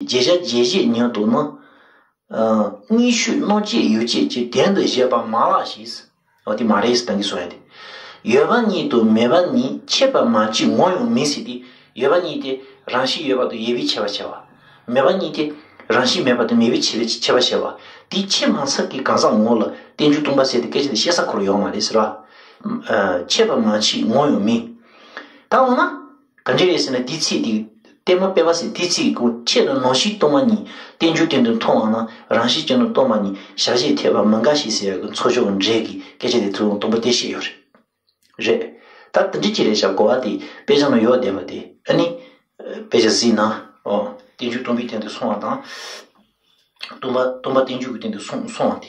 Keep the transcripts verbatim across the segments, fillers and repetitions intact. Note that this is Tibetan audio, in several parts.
བརྗོད་བྱ་བརྗོད་བྱེད་ཉིད་དུ་ནི། ཨ། དངོས་ཤུགས་རྣམ་བཅད་ཡོ་བྱད་ཀྱི་དོན་དུ་བཞེད་པ་མ་ལགས་ཞེས། འོ་དེ་མ་རེད་ཟེར་ད་གིན་གསུངས་ཡ་དེ། ཡོད་པ་ཉིད་དུ་མེད་པ་ཉིད་ཁྱད་པར་མ་མཆིས་ངོ་ཡང་མིན་ཟེར་ཏེ། ཡོད་པ་ཉིད་དེ་རང་བཞིན་ཡོད་པ་དང་ཡོད་པའི་ཁྱད་པར་བྱས་པ། མེད་པ་ཉིད་དེ་རང་བཞིན་མེད་པ་དང་མེད་པའི་ཁྱད་པར་བྱས་པ། དེའི་ཁྱད་མ་མཆིས་ཀྱི་གང་ཟག་ངོ་ལ་རྟེན་འབྱུང་སྟོང་པ་ཟེར་ཏེ་སྐད་ཆ་དེ་བཤད་ས་ཁོ་རང་ཡོད་མ་རེད་ཟེར་བ། ཨ། ཁྱད་པར་མ་མཆིས་ངོ་ཡང་མིན། ད་འོ་ན། ག་འདྲ་རེད་ཟེར་ན། དེའི་ཚིག་དེ་ལྟད་མོ་དཔེ་བ་ཟེར་དེའི་ཚིག་གོ་ཁྱེད་ནི་ནང་བཞིན་སྟོང་པ་ཉིད། རྟེན་འབྱུང་སྟེང་དུ་མཐོང་བ་ན། རང་བཞིན་ཅན་ནི་སྟོང་པ་ཉིད། བྱ་བྱེད་ཐེག་པ་མི་འགལ་ཞེས་ཟེར་ཡག་གི་ཚོགས་ཆོས་འགྲེལ་གྱི་སྐད་ཆ་དེ་ཐུན་མོང་སྟོང་པ་སྟེ་བཤད་ཡོད་རེད། རེད། ད་དེ་འདྲ་ཅིག་རེད་ཤག་གོ་བ་དེ་དཔེ་ཆ་ནང་ཡོད་བསྡད་པ་དེ། ཨ་ནི། དཔེ་ཆ་གཟིགས་ན། ཨོ། རྟེན་འབྱུང་སྟོང་པའི་སྟེང་དུ་སོང་བ་དང་། སྟོང་པ་སྟོང་པ་རྟེན་འབྱུང་གི་སྟེང་དུ་སོང་སོང་བ་དེ།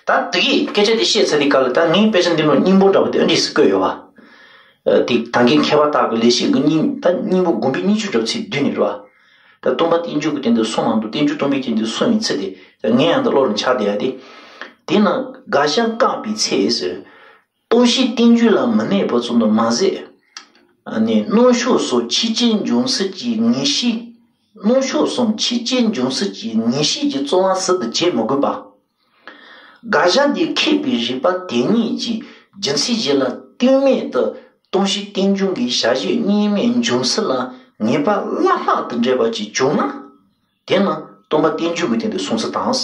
ད་དེ་གི་སྐད་ཆ་དེ་བཤད་ཚར་དུས་སྐབས་ལ། ད་ངའི་དཔེ་ཆ་འདི་ནང་སྙིང་པོ་འདྲ་པོ་དེ་ཨ་འདྲས་སུ་བཀོད་ཡོད་པ། ཨ། དེ་ད་གིན་མཁས་པ་དག་གི་ལེགས་བཤད་ཀྱི་སྙིང་། ད་སྙིང་པོ་དགོངས་པའི་སྙིང་བཅུད་འདྲ་པོ་ཚིག་བདུན་ནས་རེད་པ། ད་སྟོང་པ་རྟེན་འབྱུང་གི་སྟེང་དུ་སོང་མ་གཏོགས་རྟེན་འབྱུང་སྟོང་པའི་སྟེང་དུ་སོང་བའི་ཚིག་དེ་ད་ངས་ཡང་ད་བློ་ལ་འཆར་བསྡད་ཡ་དེ། དེས་ན་དགག་བྱ་བཀག་པའི་ཚེ་ཟེར། སྟོང་གཞི་རྟེན་འབྱུང་ལ་མི་གནས་པ་ཙམ་དུ་མ་ཟད། ཨ་ནི་རྣམ་གཞག་སོགས་ཆོས་ཅན་འབྱུང་ཚུལ་གྱི་ངེས་ཤེས། རྣམ་གཞག་གསུམ་ཆོས་ཅན་འབྱུང་ཚུལ་གྱི་ངེས་ཤེས་ཀྱི་རྩོལ་བ་ཟུར་དུ་བྱེད་མི་དགོས་པ། དགག་བྱ་དེ་མཁས་པའི་རིགས་པ་དེ་ཉིད་ཀྱིས་རྒྱུ་མཚན་གཞན་ལ་ལྟོས་མེད་དུ་སྟོང་གཞི་རྟེན་འབྱུང་གི་བྱ་བྱེད་གཉིས་མེད་འབྱུང་ཚུལ་ལ་ངེས་པ་བླ་ལྷག་ཏུ་འདྲེས་པ་ཅིག་བྱུང་ན། དེ་ནི་སྟོང་པ་རྟེན་འབྱུང་གི་སྟེང་དུ་སོང་ཚུལ་དང་།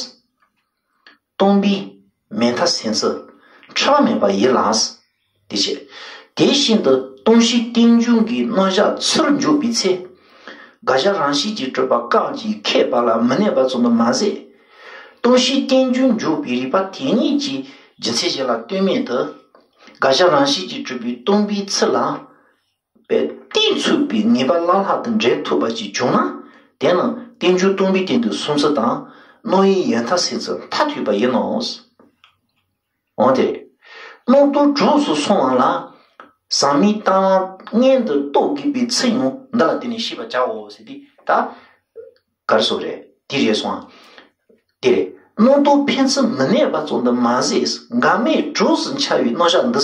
སྟོང་པའི་མེད་མཐའ་སེལ་ཚུལ། འཁྲུལ་པ་མེད་པ་ཡིན་ལ། དེ་བྱས། དེ་བཞིན་དུ་སྟོང་གཞི་རྟེན་འབྱུང་གི་རྣམ་གཞག་ཚུར་འཇོག་པའི་ཚེ། དགག་བྱ་རང་བཞིན་གྱིས་གྲུབ་པ་གང་ཞིག་མཁས་པ་ལ་མི་གནས་པ་ཙམ་དུ་མ་ཟད། སྟོང་གཞི་རྟེན་འབྱུང་འཇོག་པའི་རིགས་པ་དེ་ཉིད་ཀྱིས་རྒྱུ་མཚན་གཞན་ལ་ལྟོས་མེད་དུ། དགག་བྱ་རང་བཞིན་གྱིས་གྲུབ་པའི་སྟོང་པའི་ཚུལ་ལ། པའི་གཏན་ཚིགས་པའི་ངེས་པ་བླ་ལྷག་ཏུ་འདྲེས་ཐུབ་པ་ཅིག་བྱུང་ན། དེ་ནི་རྟེན་འབྱུང་སྟོང་པའི་སྟེང་དུ་སོང་ཚུལ་དང་། རྣམ་དབྱེའི་ཡོད་མཐའ་སེལ་ཚུལ་མཐར་ཐུག་པ་ཡིན་ནོ། འོན་ཏེ། རྣམ་རྟོག་གྲོགས་སུ་སོང་བ་ལ། ཟག་མེད་ལྟ་བ་མངོན་དུ་རྟོགས་དགོས་པའི་ཚུལ་ཡང་འདི་ལ་བརྟེན་ནས་ཤེས་པར་བྱའོ་ཟེར་ཏེ། ད། ག་རེ་ཟེར་རེད། དེ་རེད་སོང་ཨ། དེ་རེད། རྣམ་རྟོག་འཕེན་ཚུལ་མི་གནས་པ་ཙམ་དུ་མ་ཟད། འགག་མེད་གྲོགས་སུ་འཆར་བའི་རྣམ་གཞག་འདི།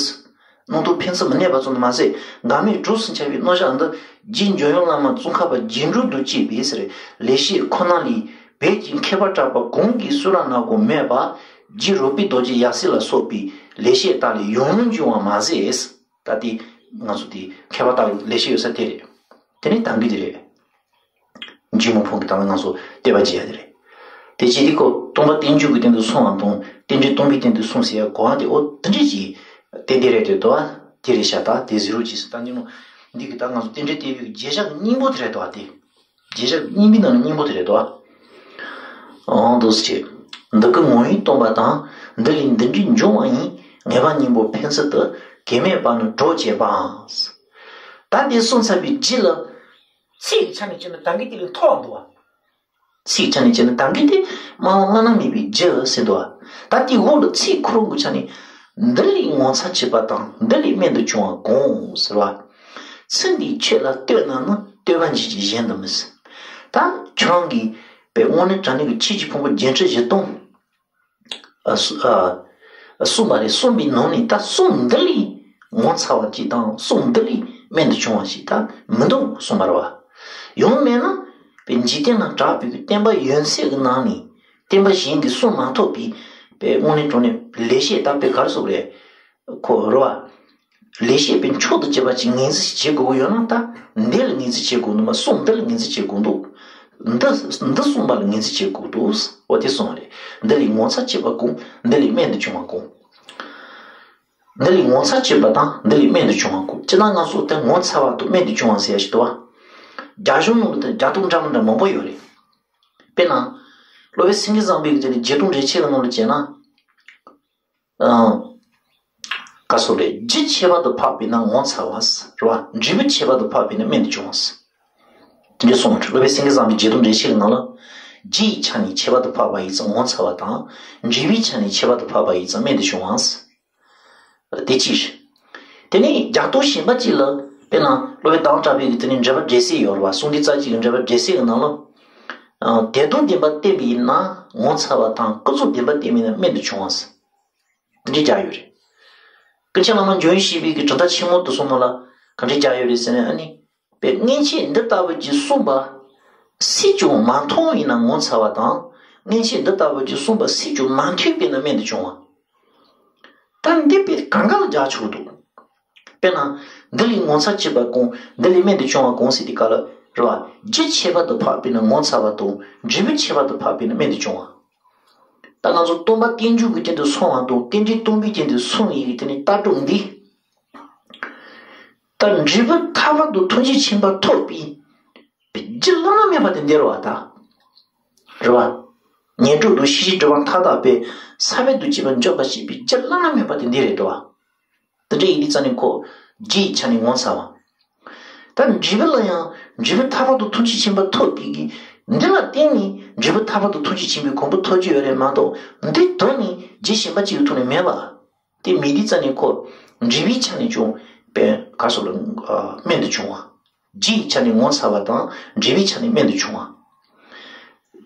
རྣམ་རྟོག་འཕེན་ཚུལ་མི་གནས་པ་ཙམ་དུ་མ་ཟད། འགག་མེད་གྲོགས་སུ་འཆར་བའི་རྣམ་གཞག་འདི། རྗེ་འཇམ་དབྱངས་བླ་མ་ཙོང་ཁ་པ་རྗེས་འགྲོ་དང་བཅས་པའི་ཟེར། ལེགས་བཤད་ཁོ་ན་ལས། བོད་ཀྱི་མཁས་པ་གྲགས་པ་གང་གིས་གསུང་རབ་ན་གང་མེད་པ། རྗེ་རོལ་པའི་རྡོ་རྗེ་ཡབ་སྲས་ལ་སོགས་པའི་ལེགས་བཤད་དག་ལས་ཡང་ཡང་འབྱུང་བ་མ་ཟད། ད་དེ་ང་ཚོ་དེ་མཁས་པ་དག་ལེགས་བཤད་ཡོད་ས་དེ་རེད། དེ་ནི་ད་གིན་དེ་རེད། འཇིགས་མེད་ཕུང་གི་དང་ང་ཚོ་བསྟོད་པ་བྱེད་ཡ་དེ་རེད། དེ་བྱེད་དུས་ཁོ་སྟོང་པ་རྟེན་འབྱུང་གི་སྟེང་དུ་སོང་བ་དང་རྟེན་འབྲེལ་སྟོང་པའི་སྟེང་དུ་སོང་ཟེར་ཡ་གོ་བ་དེ། འོ་དེ་འདྲས་ཀྱི་དེ་དེ་རེད་དེ་དོ། དེ་རེད་ཤག་ད་དེ་ཟེར་རོགས་གྱིས་ཟེར། ད་འདི་ནོ་འདི་གི་ད་ང་ཚོ་རྟེན་འབྲེལ་བསྟོད་པའི་རྗེས་བཞག་གི་སྙིང་པོ་དེ་རེད་དོ། དེ་རྗེས་བཞག་གི་སྙིང་པོའི་ནང་ནས་སྙིང་པོ་དེ་རེད་དོ། འོང་དུ་བྱེད། འདི་སྐུ་ངོ་བོས་སྟོང་པ་དང་། འདི་ལས་འདི་འདྲའི་འབྱུང་བ་ཡིན། ངེས་པ་གཉིས་པོ་འཕེན་ཚུལ་དུ། གེགས་མེད་པ་ནི་གྲོགས་བྱེད་པའམ། ད་དེ་གསུངས་ཚར་བའི་རྗེས་ལ། ཚིག་གི་ཆ་ནས་བྱས་ན་ད་གིན་དེ་ལས་མཐོ་བ་འདུག་བ། ཚིག་ཆ་ནས་བྱས་ན་ད་གིན་དེ་སྨྲ་བ་བླ་ན་མེད་པའི་རྒྱུ་ཟེར་འདུག་བ། ད་དེ་འོག་ལ་ཚིག་ཁོ་རང་གི་ཆ་ནས། འདི་ལས་ངོ་མཚར་ཆེ་བ་དང་། འདི་ལས་རྨད་དུ་བྱུང་བ་གང་ཟེར་བ། ཚུལ་འདིའི་ཆོས་ལ་ལྟོས་ན་ནི། ལྟོས་པ་འབྱེད་ཀྱི་གཞན་དུ་མི་ཟད། ད་ཁྱོད་རང་གིས་པའི་དངོས་གནས་དྲང་གནས་ཀྱི་ཆོས་ཀྱི་ཕུང་པོ་བརྒྱད་ཁྲི་བཞི་སྟོང་། ཨ་སུ་ཨ་གསུངས་པ་རེད། གསུངས་པའི་ནང་ནས་ད་གསུང་འདི་ལས་ངོ་མཚར་བ་ཅིག་དང་། གསུང་འདི་ལས་རྨད་དུ་བྱུང་བ་ཞིག་ད་མི་འདུག་གསུངས་པ་རེད་བ། ཡང་མིན་ན་པའི་འཇིག་རྟེན་ལ་གྲགས་པའི་བསྟན་པ་ཡོད་ཚད་ཀྱི་ནང་ནས་བསྟན་པ་གཞན་གྱིས་གསུང་མ་ཐུབ་པའི་པའི་དངོས་གནས་དྲང་གནས་ལེགས་བཤད་ད་པའི་ག་རེ་ཟེར་དགོས་རེད། ཁོ་རེད་བ། ལེགས་བཤད་པའི་མཆོག་ཏུ་གྱུར་པ་ཅིག་ངོས་འཛིན་བྱེད་དགོས་ཀྱི་ཡོད་ན། ད་འདི་ལ་ངོས་འཛིན་བྱེད་དགོས་འདུག་མ། གསུང་འདི་ལ་ངོས་འཛིན་བྱེད་དགོས་འདུག་འདི་འདི་གསུངས་པ་ལ་ངོས་འཛིན་བྱེད་དགོས་འདུག་འོ་དེ་གསུངས་པ་རེད། འདི་ལས་ངོ་མཚར་ཆེ་བ་གང་། འདི་ལས་རྨད་དུ་བྱུང་བ་གང་། འདི་ལས་ངོ་མཚར་ཆེ་བ་དང་། འདི་ལས་རྨད་དུ་བྱུང་བ་གང་། སྤྱིར་ན་ང་ཚོ་དེ་ངོ་མཚར་བ་དང་རྨད་དུ་བྱུང་བ་ཟེར་ཡ་ཞིག་འདུག་བ། རྒྱ་གཞུང་ནང་ལ་དེ་རྒྱ་སྟོབས་འདྲ་མི་འདྲ་མང་པོ་ཡོད་རེད། དཔེར་ན། སློབ་དཔོན་སེང་གེ་བཟང་པོའི་གི་དེ་ནི་རྗེ་དང་འགྲེལ་ཆེན་གི་ནང་ལ་བྱས་ན། ཨང་། ག་སོགས་རེད། རྒྱུ་ཁྱད་པར་དུ་འཕགས་པས་ན་ངོ་མཚར་བ། རེད་བ། འབྲས་བུ་ཁྱད་པར་དུ་འཕགས་པས་ན་རྨད་དུ་བྱུང་བ། དེ་འདྲ་གསུངས་པ་རེད། སློབ་དཔོན་སེང་གེ་བཟང་པོའི་རྗེ་དང་འགྲེལ་ཆེན་གྱི་ནང་ལ། རྒྱུ་ཡི་ཆ་ནས་ཁྱད་པར་དུ་འཕགས་པ་ཡིན་ཙང་ངོ་མཚར་བ་དང་། འབྲས་བུའི་ཆ་ནས་ཁྱད་པར་དུ་འཕགས་པ་ཡིན་ཙང་རྨད་དུ་བྱུང་བ། དེ་གཅིག་རེད། དེ་ནས་རྒྱ་སྟོབས་གཞན་པ་གཅིག་ལ། དཔེར་ན་སློབ་དཔོན་ཟླ་བ་གྲགས་པའི་གི་དེ་ནས་འགྲེལ་པ་འགྲེལ་སྲས་ཡོད་རེད་བ། གསུང་རིག་རྩ་ཆེན་གྱི་འགྲེལ་པ་འགྲེལ་སྲས་ཀྱི་ནང་ལ། ཨ། དོན་དམ་བདེན་པ་བསྟན་པ་ཡིན་ན་ངོ་མཚར་བ་དང་། ཀུན་རྫོབ་བདེན་པ་བསྟན་པ་ཡིན་ན་རྨད་དུ་བྱུང་བ། དེ་འདྲའི་རྒྱག་ཡོད་རེད། ཀུན་མཁྱེན་བླ་མ་འཇམ་དབྱངས་བཞད་པའི་གི་གྲུབ་མཐའ་ཆེན་མོ་དེ་གསུམ་ལ་ག་འདྲའི་རྒྱག་ཡོད་རེད་ཟེར་ན། ཨ་ནི། པའི་མངོན་བྱེད་འདི་ལྟ་བུ་ཅིག་གསུངས་པ། སྲིད་ཀྱང་མ་མཐོང་བས་ན་ངོ་མཚར་བ་དང་། མངོན་ཤེས་འདི་ལྟ་བུ་ཅིག་གསུངས་པ་སྲིད་ཀྱང་མ་མཐོང་བས་ན་རྨད་དུ་བྱུང་བ། ད་འདི་དཔེ་གང་ག་ལ་རྒྱག་ཆོག་འདུག་དཔེར་ན། འདི་ལས་ངོ་མཚར་ཆེ་བ་གང་། འདི་ལས་རྨད་དུ་བྱུང་བ་གང་ཟེར་དུས་སྐབས་ལ་རེད་བ། རྒྱུ་ཁྱད་པར་དུ་འཕགས་པས་ན་ངོ་མཚར་བ་དང་འབྲས་བུ་ཁྱད་པར་དུ་འཕགས་པས་ན་རྨད་དུ་བྱུང་བ། ད་ང་ཚོ་སྟོང་པ་རྟེན་འབྱུང་གི་སྟེང་དུ་སོང་བ་དང་རྟེན་འབྲེལ་སྟོང་པའི་སྟེང་དུ་སོང་བའི་དེ་ནི་ལྟ་གྲུབ་འདི། ད་འབྲས་བུ་ཐར་པ་དང་ཐུགས་རྗེ་ཆེན་པོ་ཐོབ་པའི་རྒྱུ་བླ་ན་མེད་པ་དེ་འདི་རེད་བ་ད། རེད་བ། ངན་འགྲོ་དང་ཤེས་བྱའི་སྒྲིབ་པ་མཐའ་དག་པས་ས་བོན་དང་བཅས་པ་འཇོམས་པར་བྱེད་པའི་རྒྱུ་བླ་ན་མེད་པ་དེ་འདི་རེད་དོ། དེ་འདྲ་ཡིན་དུས་ཙང་ནི་ཁོ་རྒྱུ་ཡི་ཆ་ནས་ངོ་མཚར་བ། ད་འབྲས་བུ་ལ་ཡང་འབྲས་བུ་ཐར་པ་དང་ཐུགས་རྗེ་ཆེན་པོ་ཐོབ་པའི་གི། འདི་ལ་བརྟེན་ནས་འབྲས་བུ་ཐར་པ་དང་ཐུགས་རྗེ་ཆེན་པོའི་གོ་འཕང་ཐོབ་ཀྱི་ཡོད་རེད་མ་གཏོགས། འདི་དོན་ནི་རྒྱུ་གཞན་པ་ཅིག་གི་ཐོག་ནས་མེད་པ། དེ་མེད་དུས་ཙང་ནི་ཁོ་འབྲས་བུའི་ཆ་ནས་ཀྱང་དཔེ་ག་སོགས་ལ་རྨད་དུ་བྱུང་བ། རྒྱུ་ཡི་ཆ་ནས་ངོ་མཚར་བ་དང་འབྲས་བུའི་ཆ་ནས་རྨད་དུ་བྱུང་བ།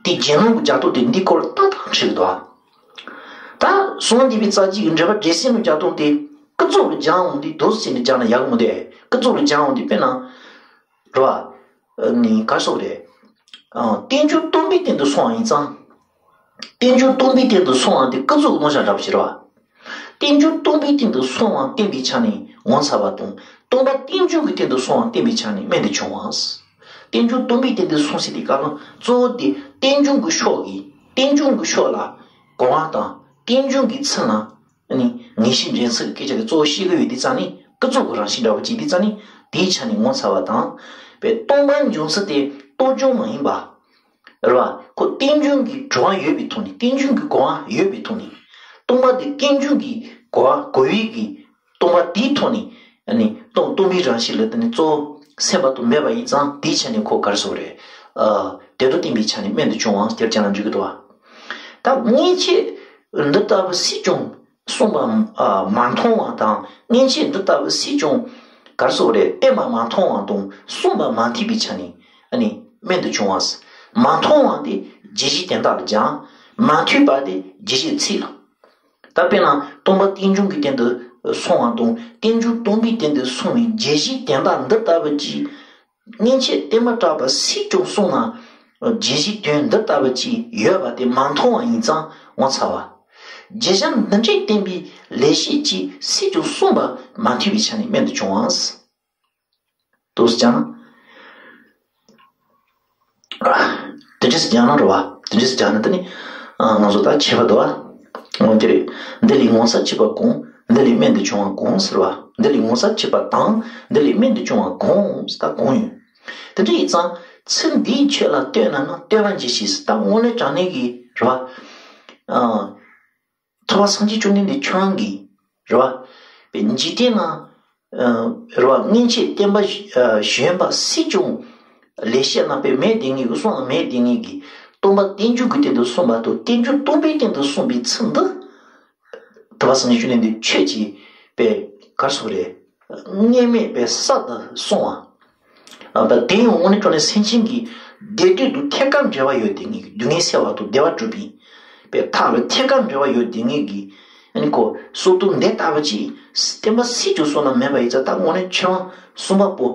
དེ་རྒྱན་ལུང་གི་རྒྱག་ཐོག་དེ་འདི་སྐོར་ཏག་ཏག་བྲིས་འདུག་ད་གསང་བ་འདུས་པའི་རྩ་རྒྱུད་ཀྱི་འགྲེལ་པ་འགྲེལ་ཟིན་ལ་རྒྱག་ཐོག་དེ་ཀུན་རྫོབ་ལ་སྦྱང་འོང་དུས་དུས་སུ་ཟིན་ནས་སྦྱང་ན་ཡག་མི་འདུག་ཀུན་རྫོབ་ལ་སྦྱང་འོང་དུས་དཔེར་ན། རེད་བ། ནི་ག་སོགས་རེད། རྟེན་འབྱུང་སྟོང་པའི་སྟེང་དུ་སོང་བ་ཡིན་ཙང་། རྟེན་འབྱུང་སྟོང་པའི་སྟེང་དུ་སོང་བ་དེ་ཀུན་རྫོབ་ཀྱི་རྣམ་གཞག་འདྲ་པོ་ཞིག་རེད་བ། རྟེན་འབྱུང་སྟོང་པའི་སྟེང་དུ་སོང་བ་བསྟན་པའི་ཆ་ནས་ངོ་མཚར་བ་དང་། སྟོང་པ་རྟེན་འབྱུང་གི་སྟེང་དུ་སོང་བ་བསྟན་པའི་ཆ་ནས་རྨད་དུ་བྱུང་བ། རྟེན་འབྱུང་སྟོང་པའི་སྟེང་དུ་སོང་ཟེར་དུས་སྐབས་ལ་གཙོ་བོ་དེ་རྟེན་འབྱུང་གི་ཕྱོགས་ཀྱི་རྟེན་འབྱུང་གི་ཕྱོགས་ལ་གོ་བ་དང་རྟེན་འབྱུང་གི་ཚུལ་ལ་ནི་ངེས་ཤེས་འདྲེན་ཚུལ་གྱི་སྐད་ཆ་དེ་གཙོ་བོ་བཤད་ཀྱི་ཡོད་དུས་ཙང་ནི་ཀུན་རྫོབ་ཀྱི་རང་བཞིན་འདྲ་བོ་ཅིག་དུས་ཙང་ནི་དེའི་ཆ་ནས་ངོ་མཚར་བ་དང་། དཔེ་སྟོང་པ་འབྱུང་ཚུལ་དེ་རྟོག་འབྱུང་མ་ཡིན་པ། རེད་བ། ཁོ་རྟེན་འབྱུང་གི་གྲོལ་བ་ཡོད་པའི་ཐོག་ནས་རྟེན་འབྱུང་གི་གོ་བ་ཡོད་པའི་ཐོག་ནས། སྟོང་པ་དེ་རྟེན་འབྱུང་གི་གོ་བ་གོ་བའི་གི་སྟོང་པ་དེའི་ཐོག་ནས་ནི་སྟོང་སྟོང་པའི་རང་བཞིན་ལ་དེ་ནི་གཙོ་བོ་སེམས་པ་དང་མེད་པ་ཡིན་ཙང་དེའི་ཆ་ནས་ཁོ་ག་རེ་ཟེར་དགོས་རེད། ཨ། དེ་དང་བསྟན་པའི་ཆ་ནས་རྨད་དུ་བྱུང་བ་དེར་ཅང་ལ་འཇུག་གི་འདུག་བ། ད་མངོན་ཤེས་འདི་ལྟ་བུ་སྲིད་ཀྱང་གསུངས་པ་མ་མཐོང་བ་དང་། མངོན་ཤེས་འདི་ལྟ་བུ་སྲིད་ཀྱང་ག་རེ་ཟེར་དགོས་རེད། བསྟན་པ་མ་མཐོང་བ་དང་གསུངས་པ་མ་ཐོས་པའི་ཆ་ནས་ཨ་ནི་རྨད་དུ་བྱུང་བ། མ་མཐོང་བ་དེ་རྒྱུད་བཞི་དོན་དག་ལ་སྦྱང་། མ་ཐོས་པ་དེ་རྒྱུད་བཞི་ཚིག་ལ། ད་དཔེར་ན་སྟོང་པ་རྟེན་འབྱུང་གི་སྟེང་དུ་སོང་བ་དང་རྟེན་འབྱུང་སྟོང་པའི་སྟེང་དུ་སོང་བའི་རྒྱུད་བཞི་དོན་དག་འདི་ལྟ་བུ་ཅིག་མངོན་ཤེས་བསྟན་པ་གྲགས་པ་སྲིད་ཀྱང་གསུངས་ན། རྒྱུད་བཞི་དོན་འདི་ལྟ་བུ་ཅིག་ཡོད་པ་དེ་མ་མཐོང་བ་ཡིན་ཙང་ངོ་མཚར་བ། རྒྱུད་བཞི་འདི་འདྲའི་བསྟན་པའི་ལེགས་བཤད་ཅིག་སྲིད་ཀྱང་གསུངས་པ་མ་ཐོས་པའི་ཆ་ནས་རྨད་དུ་བྱུང་བ། དུ་སྦྱང་། དེ་འདྲས་སྦྱང་ན་རེད་བ། དེ་འདྲས་སྦྱང་ན་དེ་ནི་ང་ཚོ་ད་ཁྱད་པར་འདུག་བ། འོ་དེ་རེད། འདི་ལས་ངོ་མཚར་ཆེ་བ་གང་། འདི་ལས་རྨད་དུ་བྱུང་བ་གང་ཟེར་བ། འདི་ལས་ངོ་མཚར་ཆེ་བ་དང་འདི་ལས་རྨད་དུ་བྱུང་བ་གང་ཟེར་ད་གང་ཡིན། དེ་འདྲ་ཡིན་ཙང་ཚུལ་འདིའི་ཆོས་ལ་ལྟོས་ན་ན་ལྟོས་པ་འབྱེད་ཤེས་ཟེར་ད་དངོས་གནས་དྲང་གནས་ཀྱི་རེད་བ། ཐུབ་པ་སངས་རྒྱས་བཅོམ་ལྡན་འདས་ཁྱོད་རང་གིས་རེད་བ། པའི་འཇིག་རྟེན་ན་རེད་བ། མངོན་ཤེས་བསྟན་པ་གཞོན་པ་སྲིད་ཀྱང་ལེགས་བཤད་རྣམ་པའི་མེད་བསྡད་ངེས་ཀྱི་གསུང་ལ་མེད་བསྡད་ངེས་ཀྱི་སྟོང་པ་རྟེན་འབྱུང་གི་སྟེང་དུ་གསུངས་པ་དང་རྟེན་འབྱུང་སྟོང་པའི་སྟེང་དུ་གསུངས་པའི་ཚུལ་འདི། ཐུབ་པ་སངས་རྒྱས་བཅོམ་ལྡན་འདས་ཆོས་ཀྱི་པའི་གར་སོགས་རེད། ངེས་མེད་པའི་ས་དུ་སོང་བ། ཨ་པ་དེ་ཡང་དངོས་གནས་དྲང་གནས་སེམས་ཅན་གྱི་བདེ་སྡུག་དང་ཐད་ཀར་འབྲེལ་བ་ཡོད་དེ་ངེས་ཀྱི་སྡུག་བསྔལ་སེལ་བ་དང་བདེ་བ་སྒྲུབ་པའི་པའི་ཐབས་ལ་ཐད་ཀར་འབྲེལ་བ་ཡོད་དེ་ངེས་ཀྱི་ཨ་ནི་ཁོ་སོ་སོ་འདི་ལྟ་བུ་ཅིག་བསྟན་པ་སྲིད་ཀྱི་སོ་ན་མེད་པ་ཡིན་ཙང་ད་དངོས་གནས་ཆོས་དབང་གསུམ་པ་པོ་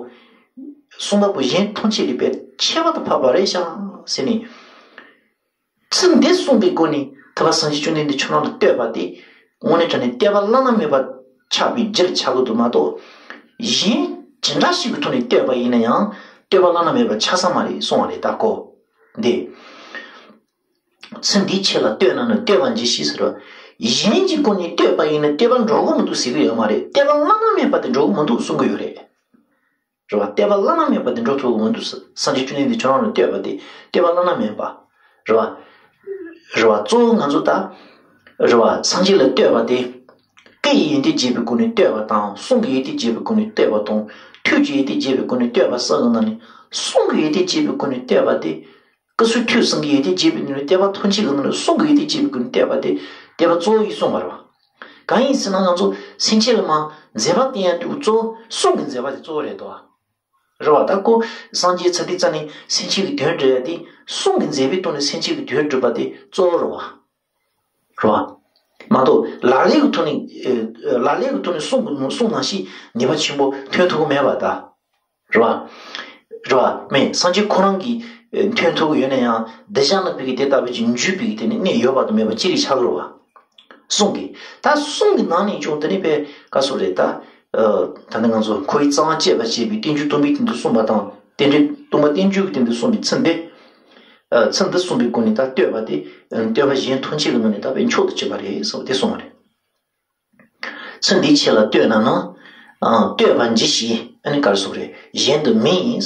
གསུམ་པ་པོ་གཞན་ཐམས་ཅད་ལས་པའི་ཁྱད་པར་དུ་འཕགས་པ་རེད་ཤག་ཟེར་ནས། ཚུལ་འདི་གསུངས་པའི་སྒོ་ནས་ཐུབ་པ་སངས་རྒྱས་བཅོམ་ལྡན་འདས་ཁྱོད་རང་ལ་བསྟོད་པ་དེ་དངོས་གནས་དྲང་གནས་བསྟོད་པ་བླ་ན་མེད་པ་ཆགས་པའི་རྒྱུར་ཆགས་ཀྱི་འདུག་མ་གཏོགས། གཞན་ཇི་འདྲ་ཞིག་གི་ཐོག་ནས་བསྟོད་པ་ཡིན་ན་ཡང་བསྟོད་པ་བླ་ན་མེད་པ་ཆགས་ས་མ་རེད་གསུང་བ་རེད་ད་ཁོ། འདི། ཚུལ་འདིའི་ཆོས་ལ་ལྟོས་ན་ནི་བསྟོད་པ་འབྱེད་ཤེས་ཟེར་བ། གཞན་གྱི་སྒོ་ནས་བསྟོད་པ་ཡིན་ན་བསྟོད་པ་འགྲོ་གི་མི་འདུག་ཟེར་གི་ཡོད་མ་རེད། བསྟོད་པ་བླ་ན་མེད་པ་དེ་འགྲོ་གི་མི་འདུག་གསུང་གི་ཡོད་རེད། རེད་བ། བསྟོད་པ་བླ་ན་མེད་པ་དེ་འགྲོ་ཐུབ་ཀྱི་མི་འདུག་སངས་རྒྱས་བཅོམ་ལྡན་འདས་ཁྱོད་རང་ལ་བསྟོད་པ་དེ་བསྟོད་པ་བླ་ན་མེད་པ། རེད་བ། རེད་བ། གཙོ་བོ་ང་ཚོ་ད། རེད་བ། སངས་རྒྱས་ལ་བསྟོད་པ་དེ། སྐད་ཀྱི་ཡོན་ཏན་རྒྱས་པའི་སྒོ་ནས་བསྟོད་པ་དང་གསུང་གི་ཡོན་ཏན་རྒྱས་པའི་སྒོ་ནས་བསྟོད་པ་དང་ཐོས་ཀྱི་ཡོན་ཏན་རྒྱས་པའི་སྒོ་ནས་བསྟོད་པ་གསུམ་གྱི་ནང་ནས་གསུང་གི་ཡོན་ཏན་རྒྱས་པའི་སྒོ་ནས་བསྟོད་པ་དེ། སྐུ་གསུང་ཐུགས་གསུམ་གྱི་ཡོན་ཏན་རྒྱས་པའི་སྒོ་ནས་བསྟོད་པ་ཐམས་ཅད་ཀྱི་ནང་ནས་གསུང་གི་ཡོན་ཏན་རྒྱས་པའི་སྒོ་ནས་བསྟོད་པ་དེ་བསྟོད་པ་གཙོ་བོ་ཡིན་གསུངས་པ་རེད་བ། གང་ཡིན་ཟེར་ན་ང་ཚོ་སེམས་ཅན་ལ་མ་མཛད་པ་བསྟན་ཡ་དེ་གཙོ་བོ་གསུང་གི་མཛད་པ་དེ་གཙོ་བོ་རེད་དོ། རེད་བ། ད་ཁོ་སངས་རྒྱས་ཚར་དུས་ཙ་ནས་སེམས་ཅན་གྱི་དོན་སྒྲུབ་ཡ་དེ་གསུང་གི་མཛད་པའི་ཐོག་ནས་སེམས་ཅན་གྱི་དོན་སྒྲུབ་པ་དེ་གཙོ་བོ་རེད་བ། རེད་བ། མ་གཏོགས་ལག་ལེན་གྱི་ཐོག་ནས་ལག་ལེན་གྱི་ཐོག་ནས་གསུང་གི་གསུང་ནང་བཞིན་ནུས་པ་ཆེན་པོ་ཐོན་ཐུབ་ཀྱི་མེད་པ་ད། རེད་བ། རེད་བ། མེད་སངས་རྒྱས་ཁོ་རང་གི་ ཐོན་ཐུབ་ཀྱི་ཡོད་ན་ཡང་འདི་བཞག་ན་ཕ་གི་དེ་ལྟ་བུ་ཅིག་འཇུག་པའི་གི་དེ་ནི་གནས་ཡོད་པ་དང་མེད་པ་ཅི་རིགས་ཆགས་ཀྱི་རེད་བ། གསུང་གི། ད་གསུང་གི་ནང་ནས་ཀྱང་དེ་ནི་པའི་བཀའ་སོགས་རེད་ད། ད་ནི་ང་ཚོ་ཁོའི་རྩ་བ་བཅད་པར་བྱེད་པའི་བསྟན་བཅོས་སྟོང་པའི་སྟེང་དུ་གསུངས་པ་དང་རྟེན་འབྲེལ་སྟོང་པ་རྟེན་འབྱུང་གི་སྟེང་དུ་གསུངས་པའི་ཚིག་འདི། ཚིག་འདི་གསུངས་པའི་སྒོ་ནས་ད་བསྟོད་པ་དེ་བསྟོད་པ་གཞན་ཐམས་ཅད་ཀྱི་ནང་ནས་ད་པའི་མཆོག་ཏུ་གྱུར་པ་རེད་ཟེར་བ་དེ་གསུངས་པ་རེད། ཚིག་འདིས་ཆོས་ལ་ལྟོས་ན་ནི། ཨ། ལྟོས་པར་གྱིས་ཤིག་ཨ་ནི་ག་རེ་ཟེར་རེད། གཞན་དུ་མིན།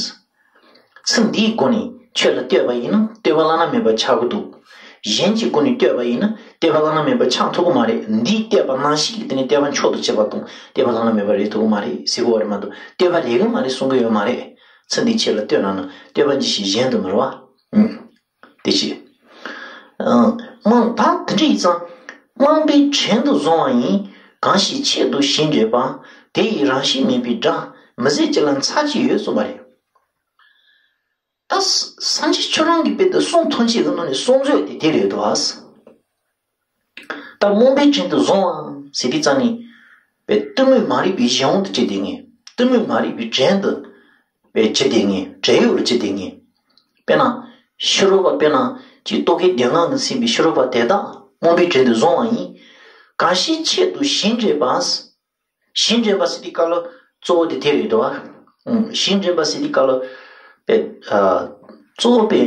ཚིག་འདིའི་སྒོ་ནས་ཆོས་ལ་ལྟོས་པ་ཡིན་ན་ལྟོས་པ་བླ་ན་མེད་པ་ཆགས་ཀྱི་འདུག་གཞན་གྱི་སྒོ་ནས་ལྟོས་པ་ཡིན་ན་ལྟོས་པ་བླ་ན་མེད་པ་ཆགས་ཐུབ་ཀྱི་མ་རེད། འདིས་བསྟོད་པ་ནང་བཞིན་གྱི་དེ་ནི་ལྟོས་པ་མཆོག་ཏུ་གྱུར་པ་དང་ལྟོས་པ་བླ་ན་མེད་པ་རེད་ཐུབ་ཀྱི་མ་རེད་ཟེར་གྱི་ཡོད་རེད་མ་གཏོགས་ལྟོས་པ་རེད་ཀྱི་མ་རེད་གསུང་གི་ཡོད་མ་རེད། ཚིག་འདིས་ཆོས་ལ་ལྟོས་ན་ནི་ལྟོས་པར་གྱིས་ཤིག་གཞན་དུ་མིན་པ། ཨང་། དེ་བྱས། ཨང་། མང་ད་དེ་འདྲ་ཡིན་ཙང་། རྨོངས་པའི་བྲན་དུ་བཟུང་བ་ཡིན། གང་ཞིག་ཆེད་དུ་ཞེན་འདྲེས་པ། དེ་ཡི་རང་བཞིན་མེད་པའི་དགྲ། མི་བཟད་ཅི་ལ་མཚར་ཅི་ཡོད་གསུངས་པ་རེད། ད་སངས་རྒྱས་ཁྱོད་རང་གིས་དཔེ་དེ་གསུང་ཐུང་ཆེ་གི་ནང་ནས་གསུང་མཛོད་དེ་དེ་རེད་འདུག་ཨ། ད་རྨོངས་པའི་བྲན་དུ་བཟུང་བ་ཟེར་དུས་ཙང་ནི། པའི་གཏི་མུག་མ་རིག་པའི་གཞན་དབང་དུ་བྱེད་དེ་ངེས། གཏི་མུག་མ་རིག་པའི་བྲན་དུ། པའི་བྱེད་དེ་ངེས། བྲན་གཡོག་ལ་བྱེད་དེ་ངེས། དཔེར་ན། ཕྱི་རོལ་པ་དཔེར་ན་ཅིག་རྟོག་གེ་སྡེ་ལྔ་གིས་ཟིན་པའི་ཕྱི་རོལ་པ་དེ་དག་རྨོངས་པའི་བྲན་དུ་བཟུང་བ་ཡིན། གང་ཞིག་ཆེད་དུ་ཞེན་འདྲེས་པ། ཞེན་འདྲེས་པ་ཟེར་དུས་སྐབས་ལ་གཙོ་བོ་དེ་དེ་རེད་དོ། ཞེན་འདྲེས་པ་ཟེར་དུས་སྐབས་ལ། པའི། གཙོ་བོ་པའི།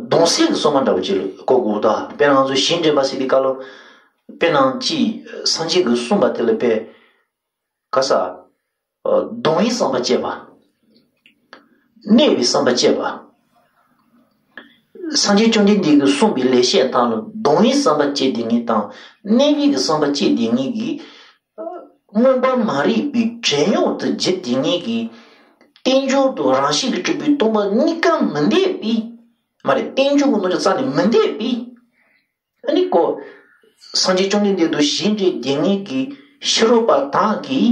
གདུང་སེམས་ཀྱི་སོ་མ་འདྲ་བོ་ཅིག་ལ་གོ་དགོས་དོ། དཔེར་ན་ང་ཚོ་ཞེན་འདྲེས་པ་ཟེར་དུས་སྐབས་ལ། དཔེར་ན་ཅིག་སངས་རྒྱས་ཀྱིས་གསུངས་པ་དེ་ལ་པའི། ག་ས། གདུང་བའི་བསམ་པ་སྐྱེས་པ། གནས་པའི་བསམ་པ་སྐྱེས་པ། སངས་རྒྱས་བཅོམ་ལྡན་འདས་ཀྱིས་གསུངས་པའི་ལེགས་བཤད་དག་ལ་གདུང་བའི་བསམ་པ་སྐྱེས་དེ་ངེས་དང་གནས་པའི་གི་བསམ་པ་སྐྱེས་དེ་ངེས་ཀྱིས། རྨོངས་པ་མ་རིག་པའི་བྲན་གཡོག་ཏུ་གྱུར་དེ་ངེས་ཀྱིས། རྟེན་འབྱུང་དང་རང་བཞིན་གྱིས་གྲུབ་པའི་སྟོང་པ་གཉིས་ཀ་མི་འདོད་པས། མ་རེད། རྟེན་འབྱུང་གི་རྣམ་གཞག་རྩ་ནས་མི་འདོད་པས། ཨ་ནི་ཀོ། སངས་རྒྱས་བཅོམ་ལྡན་འདས་དང་ཞེན་འདྲེས་དེ་ངེས་ཀྱི་ཕྱི་རོལ་པ་དག་གིས་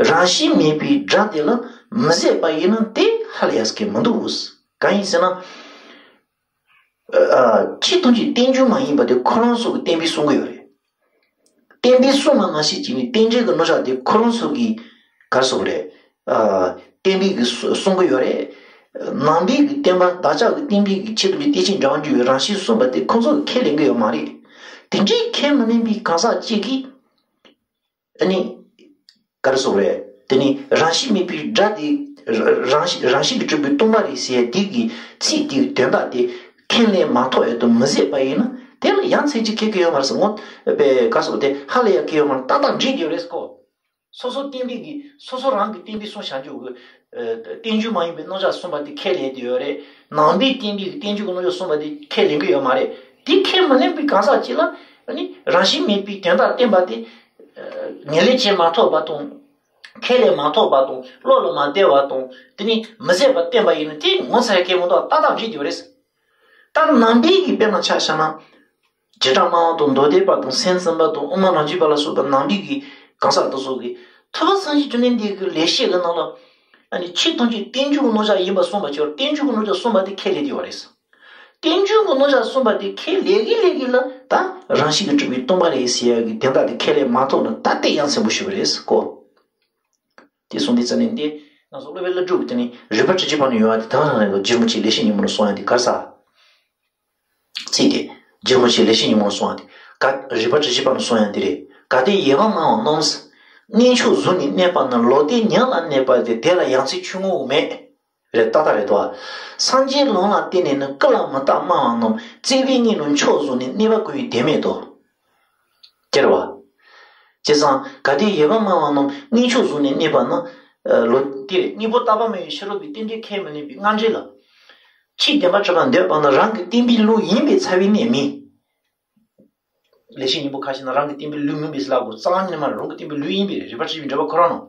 རང་བཞིན་མེད་པའི་དགྲ་དེ་ལ་མི་བཟད་པ་ཡིན་ན་དེ་ཧ་ལས་ཡ་སྐད་མི་འདུག་གང་ཡིན་ཟེར་ན། ཨ། ཆོས་ཐམས་ཅད་རྟེན་འབྱུང་མ་ཡིན་པ་དེ་ཁོ་རང་ཚོ་གི་བསྟན་པས་གསུང་གི་ཡོད་རེད། བསྟན་པས་གསུངས་པ་ནང་བཞིན་བྱས་ནས་རྟེན་འབྲེལ་གྱི་རྣམ་གཞག་དེ་ཁོ་རང་ཚོ་གིས་ག་རེ་ཟེར་དགོས་རེད། ཨ། བསྟན་པས་ཀྱི་གསུ་གསུང་གི་ཡོད་རེད། ནང་པའི་གི་བསྟན་པ་བདག་ཅག་གི་བསྟན་པའི་གི་ཆེད་དུ་མི་བསྟན་བཅོས་འབྲེལ་བ་འབྱུང་བའི་རང་བཞིན་གསུངས་པ་དེ་ཁོ་ཚོ་གིས་ཁས་ལེན་གི་ཡོད་མ་རེད། དེ་འདྲའི་ཁས་མི་ལེན་པའི་གང་ཟག་ཅིག་གིས། ཨ་ནི། ག་རེ་ཟེར་དགོས་རེད། དེ་ནི་རང་བཞིན་མེད་པའི་དགྲ་དེ། རང་བཞིན་རང་བཞིན་གྱིས་གྲུབ་པའི་སྟོང་པ་རེད་ཟེར་ཡ་དེ་གི་ཚིག་དེའི་དོན་དག་དེ་ཁས་ལེན་མ་ཐུབ་ཡ་དང་མི་བཟད་པ་ཡིན་ན་དེ་ལ་ཡང་ཚིག་གཅིག་ཁེགས་ཀྱི་ཡོད་མ་རེད་ཟེར། ངོ་། པའི་ག་རེ་ཟེར་དགོས་དེ་ཧ་ལས་ཡ་ཁེགས་ཡོད་མ་རེད། ཏག་ཏག་འགྲིག་ཡོད་རེད་ཟེར་གོ། སོ་སོ་བསྟན་པའི་གི་སོ་སོ་རང་གི་བསྟན་པའི་གསུང་བྱང་ཆུབ་ཀྱི། ཨ། རྟེན་འབྱུང་མ་ཡིན་པའི་རྣམ་གཞག་གསུངས་པ་དེ་ཁས་ལེན་དེ་ཡོད་རེད། ནང་པའི་བསྟན་པའི་གི་རྟེན་འབྱུང་གི་རྣམ་གཞག་གསུངས་པ་དེ་ཁས་ལེན་གི་ཡོད་མ་རེད། དེ་ཁས་མི་ལེན་པའི་གང་ཟག་ཅིག་ལ་ཨ་ནི་རང་བཞིན་མེད་པའི་དོན་དག་བསྟན་པ་དེ། ཨ། ངོས་ལེན་བྱེད་མ་ཐུབ་པ་དང་། ཁས་ལེན་མ་ཐུབ་པ་དང་བློ་ལ་མ་བདེ་བ་དང་དེ་ནི་མི་བཟད་པ་བསྟན་པ་ཡིན་ན་དེ་ངོ་ཚ་ཡ་སྐད་མི་འདུག་ཏག་ཏག་འགྲིག་ཡོད་རེད། ད་ནང་པའི་གི་དཔེར་ན་ཆ་བཞག་ན། བྱེ་བྲག་སྨྲ་བ་དང་མདོ་སྡེ་པ་དང་སེམས་ཙམ་པ་དང་དབུ་མ་རང་རྒྱུད་པ་ལ་སོགས་པ་ནང་པའི་གི་གང་ཟག་དེ་ཚོ་གིས་ཐུབ་པ་སངས་རྒྱས་བཅོམ་ལྡན་འདས་ཀྱི་ལེགས་བཤད་ཀྱི་ནང་ལ། ཨ་ནི་ཆོས་ཐམས་ཅད་རྟེན་འབྱུང་གི་རྣམ་གཞག་ཡིན་པ་གསུངས་པ་ཆོས་རྟེན་འབྱུང་གི་རྣམ་གཞག་གསུངས་པ་དེ་ཁས་ལེན་དེ་ཡོད་རེད། རྟེན་འབྱུང་གི་རྣམ་གཞག་གསུངས་པ་དེ་ཁས་ལེན་གི་ལེན་གི་ལ་ད་རང་བཞིན་གྱིས་གྲུབ་པའི་སྟོང་པ་རེད་ཟེར་ཡ་གི་དོན་དག་དེ་ཁས་ལེན་མ་ཐུབ་ན་ད་དེ་ཡ་མཚན་པོ་ཞིག་རེད་ཟེར་གོ། དེ་གསུངས་དེ་རྩ་ནས་འདི་ང་ཚོ་སློབ་དཔོན་ཀླུ་སྒྲུབ་ཀྱི་དེ་ནི་རིགས་པ་དྲུག་ཅུ་པ་ནས་ཡོང་བ་དེ་ད་ག་རང་རེད་ལ་རྗེ་རིན་པོ་ཆེའི་ལེགས་བཤད་སྙིང་པོ་ནས་གསུངས་ཡ་དེ་ག་རེ་ཟེར། ཚིག་དེ། རྗེ་རིན་པོ་ཆེའི་ལེགས་བཤད་སྙིང་པོ་ནས་གསུངས་ཡ་དེ། ག་རིགས་པ་དྲུག་ཅུ་པ་ནས་གསུངས་ཡ་དེ་རེད། གལ་ཏེ་ཡོད་པར་སྨྲ་བ་རྣམས། གནས་མཆོག་གཟུགས་ནས་གནས་པ་ན། ལོག་ལྟའི་ཉམས་ལ་གནས་པ་དེ། དེ་ལ་ཡང་ཚིག་ཆུང་ངུ་མེད། རེད་ཏག་ཏག་རེད་དོ། སངས་རྒྱས་ལུང་ལ་བརྟེན་ནས་ནི། སྐུ་ལ་མི་རྟག་སྨྲ་བ་རྣམས། བརྩེགས་པའི་གཉེན་ལ་མཆོག་གཟུགས་ནས། གནས་པ་ཀུན་ཡོད་དོན་མེད་དོ། ཅེས་པ། བྱས་ཙང་གལ་ཏེ་ཡོད་པར་སྨྲ་བ་རྣམས་གནས་མཆོག་གཟུགས་ནས་གནས་པ་ན། ལོ་དེ་རེད། སྙིང་པོ་བརྟག་པ་མ་ཡིན་ཕྱི་རོལ་པའི་རྟེན་འབྲེལ་ཁས་མི་ལེན་པའི་སྔ་འགྲེལ་ལ། ཆོས་བདེན་པར་གྲུབ་པར་འདོད་པ་ན། རང་གི་བསྟན་པའི་ལུགས་ཡིན་པས་འཚལ་བའི་གནས་མིན། ལེགས་བཤད་སྙིང་པོ་ཁ་ཤས་ན་རང་གི་བསྟན་པའི་ལུགས་མིན་པས་ལབ་དགོས། གཙང་མ་ནས་མ་རང་གི་བསྟན་པའི་ལུགས་ཡིན་པས་རེད། རིགས་པ་དྲུག་ཅུ་པའི་འགྲེལ་པ་ཁོ་རང་ནང་།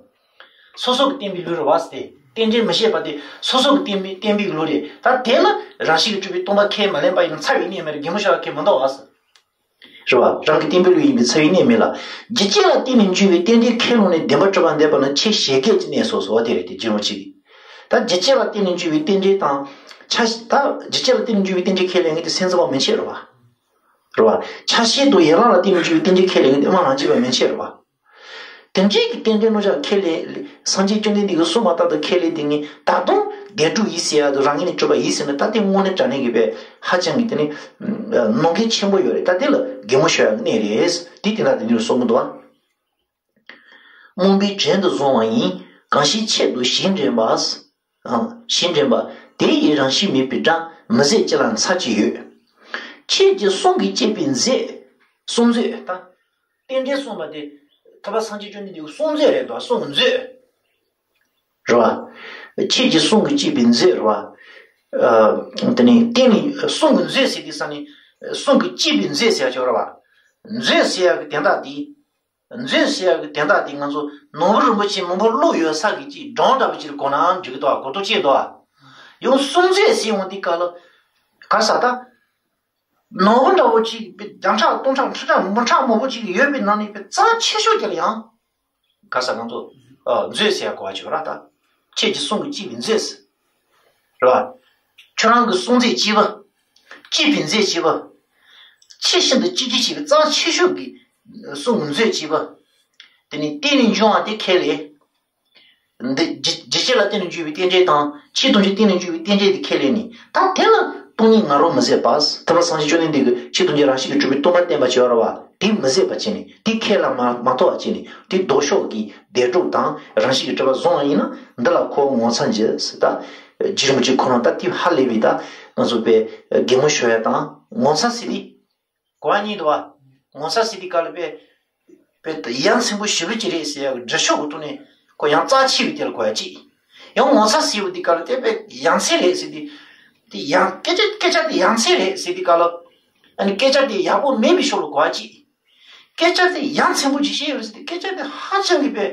སོ་སོ་གི་བསྟན་པའི་ལུགས་རེད་བ་ཟེར་ཏེ། རྟེན་འབྲེལ་མི་བྱེད་པ་དེ་སོ་སོ་གི་བསྟན་པའི་བསྟན་པའི་ལུགས་རེད། ད་དེ་ལ་རང་བཞིན་གྱིས་གྲུབ་པའི་སྟོང་པ་ཁས་མ་ལེན་པ་ཡིན་ན་འཚལ་བའི་གནས་མེད་རེད། གད་མོ་ཤོར་བ་ཁས་མི་འདུག་བ་ཟེར། རེད་བ། རང་གི་བསྟན་པའི་ལུགས་ཡིན་པས་འཚལ་བའི་གནས་མེད་ལ། རྒྱུད་གཅིག་ལ་བརྟེན་ནས་འཇུག་པའི་རྟེན་འབྲེལ་ཁས་བླངས་ནས་བདེན་པར་གྲུབ་པར་འདོད་པ་ན་ཆོས་བཞད་གད་ཀྱི་གནས་སོ་ཟེར་བ་དེ་རེད་དེ། རྗེ་རིན་པོ་ཆེ་གིས། ད་རྒྱུད་གཅིག་ལ་བརྟེན་ནས་འཇུག་པའི་རྟེན་འབྲེལ་དང་། ཆ་ཤས། ད་རྒྱུད་གཅིག་ལ་བརྟེན་ནས་འཇུག་པའི་རྟེན་འབྲེལ་ཁས་ལེན་མཁན་དེ་སེམས་ཙམ་པ་མན་ཆད་རེད་བ། རེད་བ། ཆ་ཤས་དང་ཡན་ལག་ལ་བརྟེན་ནས་འཇུག་པའི་རྟེན་འབྲེལ་ཁས་ལེན་མཁན་དེ་དབུ་མ་རང་རྒྱུད་པ་མན་ཆད་རེད་བ། དེ་འདྲའི་གི་རྟེན་འབྲེལ་གནོད་བྱ་ཁས་ལེན། སངས་རྒྱས་བཅོམ་ལྡན་འདས་ཀྱིས་གསུངས་མ་ཐག་ཏུ་ཁས་ལེན་དེ་ངས་ད་དུང་བདེན་གྲུབ་ཡིན་ཟེར་ཡ་དང་རང་ངོས་ནས་གྲུབ་པ་ཡིན་ཟེར་ན། ད་དེ་དངོས་གནས་དྲང་གནས་ཀྱི་དཔེ་ཧ་ཅང་གི་དེ་ནི་ནོར་འགལ་ཆེན་པོ་ཡོད་རེད། ད་དེ་ལ་གད་མོ་ཤོར་ཡ་གི་གནས་རེད། དེ་དེ་ལ་དེ་འདྲ་གསུང་གི་འདུག་བ། རྨོངས་པས་བྲན་དུ་བཟུང་བ་ཡིན། གང་ཞིག་ཆེད་དུ་གཞན་འདྲེན་པ། ཨང་། གཞན་འདྲེན་པ། དེ་ཡི་རང་བཞིན་མེད་པའི་དགྲ། མི་བཟད་ཅི་ལ་མཚར་ཅི་ཡོད། ཁྱེད་ཀྱི་གསུང་གིས་བསྐྱེད་པའི་མཛད། གསུང་མཛོད་ད། རྟེན་འབྲེལ་གསུངས་པ་དེ། ཐུབ་པ་སངས་རྒྱས་བཅོམ་ལྡན་འདས་ཀྱི་གསུང་མཛོད་རེད་འདུག་གསུང་གི་མཛོད། རེད་བ། ཁྱེད་ཀྱི་གསུང་གིས་བསྐྱེད་པའི་མཛོད་རེད་བ། ཨ། དེ་ནས་རྟེན་ནི་གསུང་གི་མཛོད་ཟེར་དུས་ཙ་ནི། གསུང་གིས་བསྐྱེད་པའི་མཛོད་ཟེར་ཡ་ཅིག་ཡོད་རེད་བ། མཛོད་ཟེར་ཡ་གི་དོན་དག་དེ། མཛོད་ཟེར་ཡ་གི་དོན་དག་དེ་ང་ཚོ་ནོར་བུ་རིན་པོ་ཆེ་མང་པོ་བླུགས་ཡོད་ས་གི་ཅིག་སྒྲོམ་འདྲ་པོ་ཅིག་ལ་གོ་ན་འགྲིག་གི་འདུག་གོ་རྟོགས་ཆེ་འདུག་ཨ། ཡང་གསུང་མཛོད་ཟེར་ཡོང་དུས་སྐབས་ལ། ག་ས་ད། ནོར་བུ་འདྲ་པོ་ཅིག་བརྒྱ་ཕྲག་སྟོང་ཕྲག་ཁྲི་ཕྲག་མི་ཕྲག་མང་པོ་ཅིག་ཡོད་པའི་ནང་ནས་རྩ་ཆེ་ཤོས་དེ་ལ་ཡང་། ག་ས་ང་ཚོ། ཨ། མཛོད་ཟེར་ཡ་གོ་བ་ཅིག་ཡོད་ར་ད། ཁྱེད་ཀྱི་གསུང་གིས་བསྐྱེད་པའི་མཛོད་ཟེར། རེད་བ། ཁྱོད་རང་གི་གསུང་མཛོད་ཅེས་པ། བསྐྱེད་པའི་མཛོད་ཅེས་པ། ཆེས་ཤིན་ཏུ་གཅིག་གྱུར་ཅེས་པའི་རྩ་ཆེ་ཤོས་ཀྱི་གསུང་གི་མཛོད་ཅེས་པ། དེ་ནི་རྟེན་ནས་འབྱུང་བ་དེ་ཁས་ལེན། འདི་རྒྱུ་རྒྱུ་ཅན་ལ་བརྟེན་ནས་འབྱུང་བའི་རྟེན་འབྲེལ་དང་ཆོས་ཐམས་ཅད་བརྟེན་ནས་འབྱུང་བའི་རྟེན་འབྲེལ་དེ་ཁས་ལེན་ནས། ད་དེ་ལ་སྟོང་ཉིད་ང་རོ་མི་བཟད་པ། ཐུབ་པ་སངས་རྒྱས་བཅོམ་ལྡན་འདས་ཀྱིས་ཆོས་ཐམས་ཅད་རང་བཞིན་གྱིས་གྲུབ་པའི་སྟོང་པ་བསྟན་པ་བྱས་པ་རེད་བ། དེ་མི་བཟད་པ་བྱས་ནས། དེ་ཁས་ལ་མ་མ་ཐོགས་པ་བྱས་ནས། དེ་ལྡོག་ཕྱོགས་ཀྱི་བདེན་གྲུབ་དང་རང་བཞིན་གྱིས་གྲུབ་པ་བཟུང་བ་ཡིན་ན། འདི་ལ་ཁོ་བོ་ངོ་མཚར་འགྱུར་ཟེར། ད་རྗེ་རིན་པོ་ཆེ་ཁོ་རང་ད་དེ་ཧ་ལས་པའི་ད་ང་ཚོ་དཔེ་གད་མོ་ཤོར་ཡ་དང་ངོ་མཚར་ཟེར་དེ། གོ་བ་གཉིས་འདུག་བ། ངོ་མཚར་ཟེར་དུས་སྐབས་ལ་དཔེ། དཔེ་ཡ་མཚན་པོ་ཞེ་པོ་ཅིག་རེད་ཟེར་ཡག་གི་འདྲི་ཕྱོགས་ཀྱི་ཐོག་ནས་ཁོ་ཡང་རྩ་ཆེ་བའི་དེ་ལ་གོ་ཡ་གཅིག་ཡང་ངོ་མཚར་ཟེར་བ་དེ་སྐབས་ལ་དེ་དཔེ་ཡ་མཚན་རེད་ཟེར་དུས། དེ་ཡང་སྐད་ཆ་སྐད་ཆ་དེ་ཡ་མཚན་རེད་ཟེར་དུས་སྐབས་ལ། ཨ་ནི་སྐད་ཆ་དེ་ཡག་པོ་མེད་པའི་ཕྱོགས་ལ་གོ་བ་གཅིག་སྐད་ཆ་དེ་ཡ་མཚན་པོ་ཅིག་བཤད་ཡོད་ཟེར་དུས་སྐད་ཆ་དེ་ཧ་ཅང་གི་དཔེ།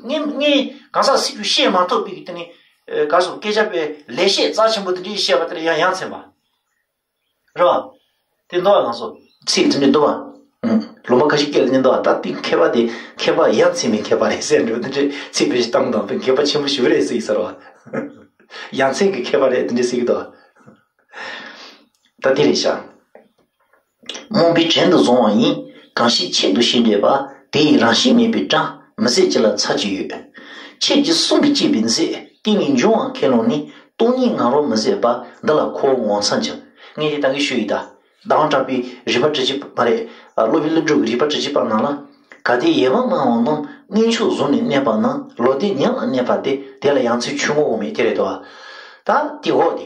ངས་ངས་གང་ཟག་སྲིད་ཇུས་བཤད་མ་ཐུབ་པའི་གི་དེ་ནི། ག་སོ་སྐད་ཆ་དཔེ་ལེགས་བཤད་རྩ་ཆེན་པོ་དེ་འདྲའི་བཤད་པ་དེ་ལ་ཡང་ཡ་མཚན་པ། རེད་བ། དེ་འདུག་བ་ང་ཚོ། ཚིག་དེ་འདྲ་འདུག་བ། ཨུམ། ལུང་པ་ཁ་ཤས་སྐད་ལ་ནི་འདུག་བ། ད་དེ་མཁས་པ་དེ་མཁས་པ་ཡ་མཚན་པའི་མཁས་པ་རེད་ཟེར་འདྲ་དེ་འདྲའི་ཚིག་དཔེ་ཞིག་བཏང་དང་དཔེ་མཁས་པ་ཆེན་པོ་ཞིག་རེད་ཟེར་ཡིན་ས་རེད་བ། ཡ་མཚན་གྱི་མཁས་པ་རེད་དེ་འདྲ་ཟེར་གི་འདུག་བ། ད་དེ་རེད་ཤག་རྨོངས་པས་བྲན་དུ་བཟུང་བ་ཡིན། གང་ཞིག་ཆེད་དུ་གཞན་འདྲེན་པ། དེ་ཡི་རང་བཞིན་མེད་པའི་དགྲ། མི་བཟད་ཅི་ལ་མཚར་ཅི་ཡོད། ཁྱེད་ཀྱི་གསུང་གིས་བསྐྱེད་པའི་མཛད། རྟེན་ནས་འབྱུང་བ་ཁས་བླངས་ནས། སྟོང་ཉིད་ང་རོ་མི་བཟད་པ། འདི་ལ་ཁོ་བོ་ངོ་མཚར་འགྱུར། ངས་དེ་ད་གིན་ཞུས་ཡིན་ད། ཟླ་བ་གྲགས་པའི་རིག་པ་དྲི་ཆུ་མ་རེད། སློབ་དཔོན་ཀླུ་སྒྲུབ་ཀྱི་རིག་པ་དྲི་ཆུ་པ་ནང་ལ། གལ་ཏེ་ཡོད་པར་སྨྲ་བ་རྣམས། དངོས་ཆོས་གཟུགས་ནས་གནས་པ་ན། ལོག་ལྟའི་ཉམས་ལ་གནས་པ་སྟེ། དེ་ལ་ཡ་མཚན་ཆུང་ངུ་འོང་མེད་དེ་རེད་དོ། ད་དེ་འོག་དེ།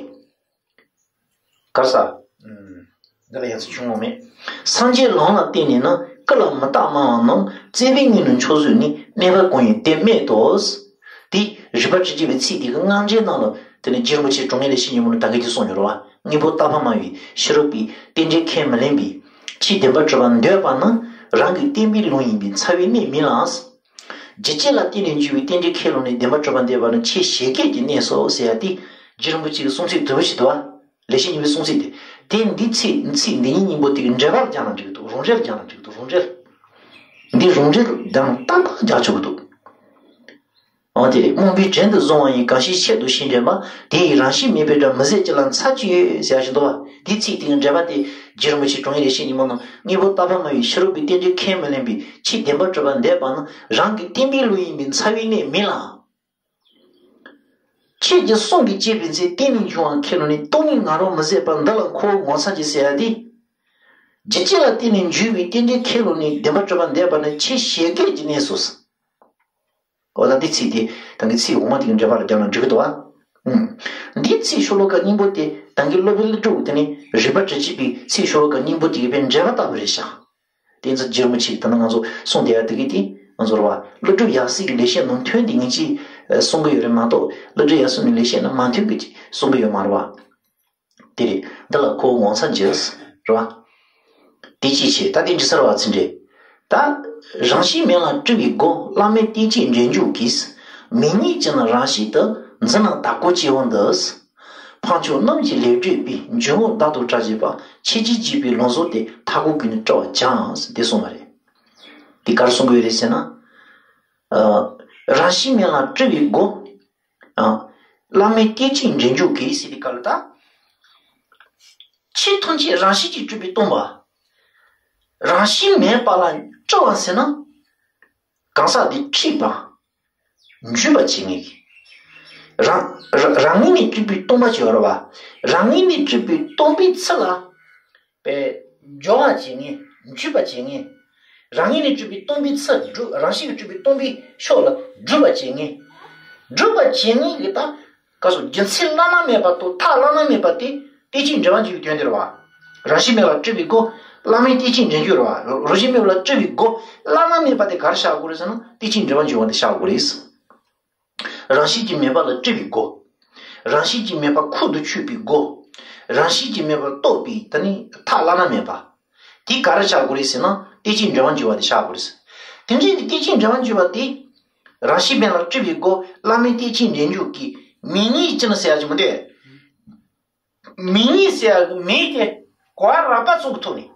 གར་ས། འདི་ལ་ཡང་ཚིག་ཆུང་ངུ་མེད། སངས་རྒྱས་ལམ་ལ་བརྟེན་ནས་ན། སྐུ་ལ་མི་རྟག་སྨྲ་བ་རྣམས། བཙན་པོའི་ངོས་ནས་མཆོག་བཟོས་ནས། གནས་པ་གང་ཡིན་དེ་སྨྲས་སོ། དེ་རིག་པ་དྲི་ཆུ་པའི་ཚིག་དེ་གི་སྔ་འགྲེལ་ནང་ལ། དེ་ནས་རྗེ་རིན་པོ་ཆེ་དྲང་ངེས་ལེགས་བཤད་སྙིང་པོ་ནས་ད་གིན་དེ་གསུངས་ཡོད་རེད་བ། དངོས་པོ་བཏགས་པ་སྨྲ་བའི་ཕྱི་རོལ་པའི། རྟེན་འབྲེལ་ཁས་མི་ལེན་པའི། ཆོས་བདེན་པར་གྲུབ་པར་འདོད་པ་ནི། རང་གི་བསྟན་པའི་ལུང་ཡིན་པས་མཚར་བའི་གནས་མིན་ལ། རྒྱུ་ཅན་ལ་བརྟེན་ནས་འབྱུང་བའི་རྟེན་འབྲེལ་ཁས་བླངས་ནས་བདེན་པར་གྲུབ་པར་འདོད་པ་ནི་ཆོས་བྱེད་སྐད་ཀྱི་གནས་སོ་ཟེར་ཡ་དེ་རྗེ་རིན་པོ་ཆེའི་གསུང་ཚིག་དུམ་བུ་ཞིག་འདུག་བ། ལེགས་བཤད་སྙིང་པོའི་གསུང་ཚིག་དེ། དེ་འདི་ཚིག་ཚིག་འདི་གཉིས་སྙིང་པོ་དེ་གི་འགྲེལ་པ་ལ་སྦྱར་ན་འགྲིག་གི་འདུག་རང་འགྲེལ་ལ་སྦྱར་ན་འགྲིག་གི་འདུག་རང་འགྲེལ། འདི་རང་འགྲེལ་ལ་སྦྱར་ན་ཏག་ཏག་རྒྱག་ཆོག་གི་འདུག་འོ་དེ་རེད། རྨོངས་པས་བྲན་དུ་བཟུང་བ་ཡིན། གང་ཞིག་ཆེད་དུ་གཞན་འདྲེན་པ། དེ་ཡི་རང་བཞིན་མེད་པའི་དགྲ། མི་བཟད་ཅི་ལ་མཚར་ཅི་ཡོད་ཟེར་ཡ་ཞིག་འདུག་བ། དེའི་ཚིག་དེ་གི་འགྲེལ་པ་དེ་རྗེ་རིན་པོ་ཆེ་དྲང་ངེས་ལེགས་བཤད་སྙིང་པོ་ནང་། དངོས་པོ་བཏགས་པ་སྨྲ་བའི་ཕྱི་རོལ་པའི། རྟེན་འབྲེལ་ཁས་མི་ལེན་པའི། ཆོས་བདེན་པར་གྲུབ་པར་འདོད་པ་ནི། རང་གི་བསྟན་པའི་ལུགས་ཡིན་པས་མཚར་བའི་གནས་མིན་ལ། ཁྱེད་ཀྱི་གསུང་གིས་བསྐྱེད་པའི་མཛད། རྟེན་ནས་འབྱུང་བ་ཁས་བླངས་ནས། སྟོང་ཉིད་ང་རོ་མི་བཟད་པ། འདི་ལ་ཁོ་བོ་ངོ་མཚར་ཅི་ཟེར་ཡ་དེ། རྒྱུ་ཅན་ལ་བརྟེན་ནས་འབྱུང་བའི་རྟེན་འབྲེལ་ཁས་བླངས་ནས་བདེན་པར་གྲུབ་པར་འདོད་པ་ནི་ཆོས་བྱེད་སྐད་ཀྱི་གནས་སོ། འོ་ད་འདི་ཚིག་དེ་ད་གིན་ཚིག་འོག་མ་དེ་གི་འགྲེལ་པ་ལ་སྦྱར་ན་འགྲིག་གི་འདུག་བ། ཨུམ། འདིའི་ཚིག་ཤོ་ལོ་ཀ་སྙིང་པོ་དེ་ད་གིན་སློབ་དཔོན་ཀླུ་སྒྲུབ་དེ་ནི་རིག་པ་དྲི་ཆུ་པའི་ཚིག་ཤོ་ལོ་ཀ་སྙིང་པོ་དེ་གི་དཔེ་འགྲེལ་པ་ལྟ་བུ་རེད་ཤག་དེ་ཚོ་རྗེ་རིན་པོ་ཆེ་ད་ནི་ང་ཚོ་གསུངས་བསྡད་ཡ་དེ་གི་དེ་ང་ཚོ་རེད་བ། ཀླུ་སྒྲུབ་ཡབ་སྲས་ཀྱི་ལེགས་བཤད་ནང་ཐོན་དེ་ངེས་ཅིག་གསུང་གི་ཡོད་རེད་མ་གཏོགས། ཀླུ་སྒྲུབ་ཡབ་སྲས་ནི་ལེགས་བཤད་ནང་མ་ཐོན་གི་ཅིག་གསུང་གི་ཡོད་མ་རེད་བ། དེ་རེད། འདི་ལ་ཁོ་བོ་ངོ་མཚར་འགྱུར། རེད་བ། དེ་ཅིའི་ཕྱིར། ད་དེ་འདྲི་ས་རེད་བ། ཚིག་འགྲེལ། ད། རང་བཞིན་མེད་ལ་སྤྲུལ་པའི་སྒོ། བླ་མེད་གཏད་ཅིང་འདྲེན་འཇུག་གིས། མིག་ཉིད་ཀྱི་ནི་རང་བཞིན་དུ། འཛིན་ན་དྭགས་པོ་སྐྱེ་བོ་འདི། འཕགས་མཆོག་རྣམས་ཀྱི་ལེགས་བགྲོད་པའི། འཇུག་ངོགས་བདག་ཏུ་བཀྲ་བྱེད་པ། ཁྱེད་ཀྱིས་བགྱིས་པའི་ལུང་བཟང་དེ། མཐའ་འཁོབ་ཀྱིས་ནི་བཀྲི་བར་བྱ། དེ་གསུངས་པ་རེད། དེ་ག་རེ་གསུང་གི་ཡོད་རེད་ཟེར་ན། ཨ། རང་བཞིན་མེད་ལ་སྤྲུལ་པའི་སྒོ། ཨ། བླ་མེད་གཏད་ཅིང་འདྲེན་འཇུག་གིས་ཟེར་དུས་སྐབས་ལ་ད། ཆོས་ཐམས་ཅད་རང་བཞིན་གྱིས་གྲུབ་པས་སྟོང་པ། རང་བཞིན་མེད་པ་ལ་སྤྲུལ་པ་ཟེར་ན། ག་གང་ཟག་དེ་འཁྲིད་པ། འཇུག་པ་བྱེད་ངེས་ཀྱི། རང་རང་རང་ངོས་ནས་སྤྲུལ་པའི་སྟོང་པ་ཅིག་ཡོད་རེད་བ། རང་ངོས་ནས་སྤྲུལ་པའི་སྟོང་པའི་ཚུལ་ལ། པའི་སྦྱོར་བ་བྱེད་ངེས། འཇུག་པ་བྱེད་ངེས། རང་ངོས་ནས་སྤྲུལ་པའི་སྟོང་པའི་ཚུལ་སྒྲུབ། རང་བཞིན་གྱིས་སྤྲུལ་པའི་སྟོང་པའི་ཕྱོགས་ལ་སྒྲུབ་པ་བྱེད་ངེས། སྒྲུབ་པ་བྱེད་ངེས་ཀྱི་ད། ག་སོ་རྒྱུ་མཚན་བླ་ན་མེད་པ་དང་མཐའ་བླ་ན་མེད་པ་དེ་རྟེན་ཅིང་འབྲེལ་བར་འཇུག་པའི་དོན་དེ་རེད་བ། རང་བཞིན་མེད་པར་སྤྲུལ་པའི་སྒོ། བླ་མེད་རྟེན་ཅིང་འབྲེལ་འཇུག་རེད་བ། རང་བཞིན་མེད་པར་སྤྲུལ་པའི་སྒོ་བླ་ན་མེད་པ་དེ་ག་རེ་བཞག་དགོས་རེད་ཟེར་ན་རྟེན་ཅིང་འབྲེལ་བར་འཇུག་པ་དེ་བཞག་དགོས་རེད། རང་བཞིན་གྱིས་མེད་པ་ལ་སྤྲུལ་པའི་སྒོ། རང་བཞིན་གྱིས་མེད་པ་ཁུར་དུ་ཆུད་པའི་སྒོ། རང་བཞིན་གྱིས་མེད་པ་རྟོགས་པའི་ད་ནི་མཐའ་བླ་ན་མེད་པ། དེ་ག་རེ་བྱ་དགོས་རེད་ཟེར་ན་རྟེན་ཅིང་འབྲེལ་བར་འཇུག་པ་དེ་བྱ་དགོས་རེད། དེ་འདྲའི་གི་རྟེན་ཅིང་འབྲེལ་བར་འཇུག་པ་དེ། རང་བཞིན་མེད་ལ་སྤྲུལ་པའི་སྒོ་བླ་མེད་རྟེན་ཅིང་འབྲེལ་འཇུག་གི་མིང་ཉིད་ཅན་ཟེར་ཡ་ཅིག་མི་འདུག་མིང་ཉིད་ཟེར་ཡ་གི་མིང་དེ་གོ་བ་རགས་པ་ཚོ་གི་ཐོག་ནས།